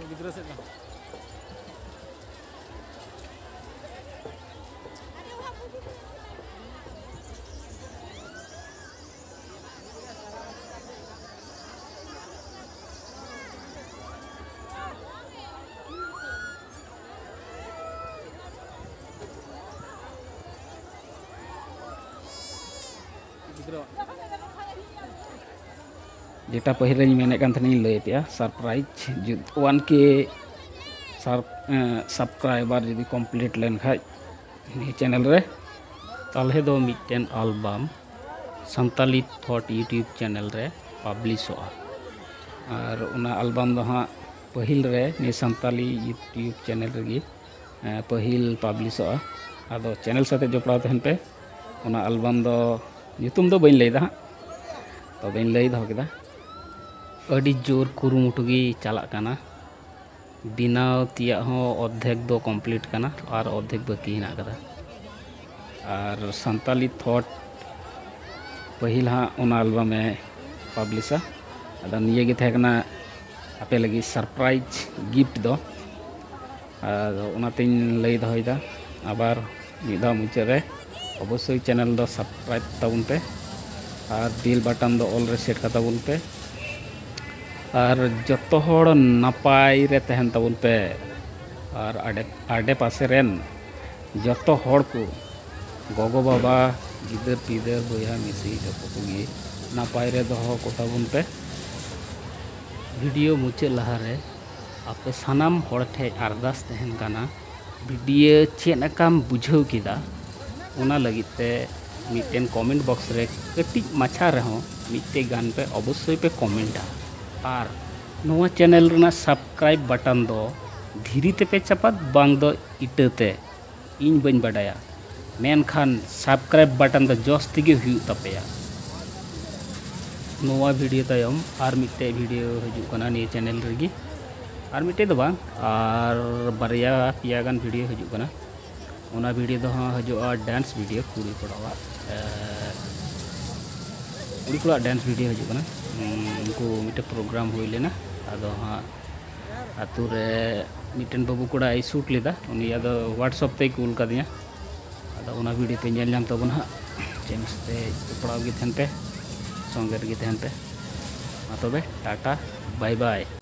ᱜᱤᱫᱽᱨᱟᱹ ᱥᱮᱫ ᱫᱚ᱾ ᱡᱮᱴᱟ ᱯᱟᱹᱦᱤᱞ ᱨᱮᱧ ᱢᱮᱱᱮᱫ ᱠᱟᱱ ᱛᱟᱦᱮᱱᱟᱧ ᱞᱟᱹᱭ ᱟᱯᱮᱭᱟ, surprise, ᱡᱩᱫ-, one K sub-, ᱮᱸ, subscriber ᱡᱩᱫᱤ complete ᱞᱮᱱᱠᱷᱟᱡ ᱱᱤᱭᱟᱹ channel ᱨᱮ, ᱛᱟᱦᱚᱞᱮ ᱫᱚ ᱢᱤᱫᱴᱮᱱ album Santali Thought YouTube channel ᱨᱮ publishᱚᱜᱼᱟ᱾ ᱟᱨ ᱚᱱᱟ album ᱫᱚ ᱦᱟᱸᱜ ᱯᱟᱹᱦᱤᱞ ᱨᱮ ᱱᱤᱭᱟᱹ ᱥᱟᱱᱛᱟᱞᱤ YouTube channel ᱨᱮᱜᱮ ᱮᱸ, ᱯᱟᱹᱦᱤᱞ ᱯᱟᱵᱽᱞᱤᱥᱚᱜᱼᱟ᱾ ᱟᱫᱚ channel ᱥᱟᱛᱮ ᱡᱚᱯᱲᱟᱣ ᱛᱟᱦᱮᱱ ᱯᱮ᱾ ᱚᱱᱟ album ᱫᱚ ᱧᱩᱛᱩᱢ ᱫᱚ ᱵᱟᱹᱧ ᱞᱟᱹᱭᱫᱟ ᱦᱟᱸᱜ, ᱛᱚᱵᱮᱧ ᱞᱟᱹᱭ ᱫᱚᱦᱚ ᱠᱮᱫᱟ᱾ ᱟᱹᱰᱤ ᱡᱳᱨ ᱠᱩᱨᱩᱢᱩᱴᱩ ᱜᱮ ᱪᱟᱞᱟᱜ ᱠᱟᱱᱟ᱾ ᱵᱮᱱᱟᱣ ᱛᱮᱭᱟᱜ ᱦᱚᱸ ᱚᱨᱫᱷᱮᱠ ᱫᱚ ᱠᱚᱢᱯᱞᱤᱴ ᱠᱟᱱᱟ ᱟᱨ ᱚᱨᱫᱷᱮᱠ ᱵᱟᱹᱠᱤ ᱦᱮᱱᱟᱜ ᱠᱟᱫᱟ᱾ ᱟᱨ ᱥᱟᱱᱛᱟᱞᱤ ᱛᱷᱚᱴ ᱯᱟᱹᱦᱤᱞ ᱦᱟᱸᱜ ᱚᱱᱟ ᱟᱞᱵᱟᱢᱮ ᱯᱟᱵᱽᱞᱤᱥᱟ᱾ ᱟᱫᱚ ᱱᱤᱭᱟᱹ ᱜᱮ ᱛᱟᱦᱮᱸ ᱠᱟᱱᱟ ᱟᱯᱮ ᱞᱟᱹᱜᱤᱫ ᱥᱟᱨᱯᱨᱟᱭᱤᱡᱽ ᱜᱤᱯᱷᱴ ᱫᱚ᱾ ᱟᱫᱚ ᱚᱱᱟᱛᱤᱧ ᱞᱟᱹᱭ ᱫᱚᱦᱚᱭᱮᱫᱟ, ᱟᱵᱟᱨ ᱢᱤᱫ ᱫᱷᱟᱣ ᱢᱩᱪᱟᱹᱫ ᱨᱮ ᱚᱵᱚᱥᱥᱳᱭ ᱪᱮᱱᱮᱞ ᱫᱚ ᱥᱟᱵᱥᱠᱨᱟᱭᱤᱵ ᱛᱟᱵᱚᱱ ᱯᱮ ᱟᱨ ᱵᱮᱞ ᱵᱟᱴᱚᱱ ᱫᱚ ᱚᱞ ᱨᱮ ᱥᱮᱴ ᱠᱟᱛᱟᱵᱚᱱ ᱯᱮ᱾ ᱟᱨ ᱡᱚᱛᱚ ᱦᱚᱲ ᱱᱟᱯᱟᱭ ᱨᱮ ᱛᱟᱦᱮᱱ ᱛᱟᱵᱚᱱ ᱯᱮ ᱟᱨ ᱟᱰᱮ ᱟᱰᱮ ᱯᱟᱥᱮ ᱨᱮᱱ ᱡᱚᱛᱚ ᱦᱚᱲ ᱠᱚ, ᱜᱚᱜᱚ ᱵᱟᱵᱟ, ᱜᱤᱫᱟᱹᱨ ᱯᱤᱫᱟᱹᱨ, ᱵᱚᱭᱦᱟ ᱢᱤᱥᱤ, ᱡᱚᱛᱚ ᱠᱚᱜᱮ ᱱᱟᱯᱟᱭ ᱨᱮ ᱫᱚᱦᱚ ᱠᱚ ᱛᱟᱵᱚᱱ ᱯᱮ᱾ ᱵᱷᱤᱰᱤᱭᱳ ᱢᱩᱪᱟᱹᱫ ᱞᱟᱦᱟᱨᱮ ᱟᱯᱮ ᱥᱟᱱᱟᱢ ᱦᱚᱲ ᱴᱷᱮᱱ ᱟᱨᱫᱟᱥ ᱛᱟᱦᱮᱱ ᱠᱟᱱᱟ, ᱵᱷᱤᱰᱤᱭᱳ ᱪᱮᱫ ᱞᱮᱠᱟᱢ ᱵᱩᱡᱷᱟᱹᱣ ᱠᱮᱫᱟ, ᱚᱱᱟ ᱞᱟᱹᱜᱤᱫ ᱛᱮ ᱢᱤᱫᱴᱮᱱ ᱠᱚᱢᱮᱱᱴ ᱵᱚᱠᱥ ᱨᱮ ᱠᱟᱹᱴᱤᱡ ᱢᱟᱪᱷᱟ ᱨᱮᱦᱚᱸ ᱢᱤᱫᱴᱮᱡ ᱜᱟᱱ ᱯᱮ ᱚᱵᱚᱥᱥᱳᱭ ᱯᱮ ᱠᱚᱢᱮᱱᱴᱟ᱾ ᱟᱨ ᱱᱚᱣᱟ ᱪᱮᱱᱮᱞ ᱨᱮᱱᱟᱜ ᱥᱟᱵᱥᱠᱨᱟᱭᱤᱵ ᱵᱟᱴᱚᱱ ᱫᱚ ᱫᱷᱤᱨᱤ ᱛᱮᱯᱮ ᱪᱟᱯᱟᱫ ᱵᱟᱝ ᱫᱚ ᱤᱴᱟᱹ ᱛᱮ, ᱤᱧ ᱵᱟᱹᱧ ᱵᱟᱰᱟᱭᱟ, ᱢᱮᱱᱠᱷᱟᱱ ᱥᱟᱵᱥᱠᱨᱟᱭᱤᱵ ᱵᱟᱴᱚᱱ ᱫᱚ ᱡᱚᱥ ᱛᱮᱜᱮ ᱦᱩᱭᱩᱜ ᱛᱟᱯᱮᱭᱟ᱾ ᱱᱚᱣᱟ ᱵᱷᱤᱰᱤᱭᱳ ᱛᱟᱭᱚᱢ ᱟᱨ ᱢᱤᱫᱴᱮᱡ ᱵᱷᱤᱰᱤᱭᱳ ᱦᱤᱡᱩᱜ ᱠᱟᱱᱟ ᱱᱤᱭᱟᱹ ᱪᱮᱱᱮᱞ ᱨᱮᱜᱮ, ᱟᱨ ᱢᱤᱫᱴᱮᱡ ᱫᱚ ᱵᱟᱝ, ᱟᱨ ᱵᱟᱨᱭᱟ ᱯᱮᱭᱟ ᱜᱟᱱ ᱵᱷᱤᱰᱤᱭᱳ ᱦᱤᱡᱩᱜ ᱠᱟᱱᱟ᱾ ᱚᱱᱟ ᱵᱷᱤᱰᱤᱭᱳ ᱫᱚ ᱦᱟᱸᱜ ᱦᱤᱡᱩᱜᱼᱟ ᱰᱮᱱᱥ ᱵᱷᱤᱰᱤᱭᱳ, ᱠᱩᱲᱤ ᱠᱚᱲᱟᱣᱟᱜ, ᱮ, ᱠᱩᱲᱤ ᱠᱚᱲᱟᱣᱟᱜ ᱰᱮᱱᱥ ᱵᱷᱤᱰᱤᱭᱳ ᱦᱤᱡᱩᱜ ᱠᱟᱱᱟ᱾ ᱩᱱᱠᱩ ᱢᱤᱫᱴᱮᱡ ᱯᱨᱳᱜᱨᱟᱢ ᱦᱩᱭ ᱞᱮᱱᱟ, ᱟᱫᱚ ᱦᱟᱸᱜ ᱟᱹᱛᱩ ᱨᱮ ᱢᱤᱫᱴᱮᱱ ᱵᱟᱹᱵᱩ ᱠᱚᱲᱟᱭ ᱥᱩᱴ ᱞᱮᱫᱟ, ᱩᱱᱤ ᱟᱫᱚ ᱣᱟᱴᱥᱮᱯ ᱛᱮᱭ ᱠᱩᱞ ᱠᱟᱫᱤᱧᱟ᱾ ᱟᱫᱚ ᱚᱱᱟ ᱵᱷᱤᱰᱤᱭᱳ ᱯᱮ ᱧᱮᱞ ᱧᱟᱢ ᱛᱟᱵᱚᱱᱟ ᱦᱟᱸᱜ᱾ ᱪᱮᱱᱮᱞ ᱛᱮ ᱡᱚᱯᱲᱟᱣ ᱜᱮ ᱛᱟᱦᱮᱱ ᱯᱮ, ᱥᱚᱸᱜᱮ ᱨᱮᱜᱮ ᱛᱟᱦᱮᱱ ᱯᱮ᱾ ᱢᱟ ᱛᱚᱵᱮ, ᱴᱟᱴᱟ, ᱵᱟᱭ ᱵᱟᱭ᱾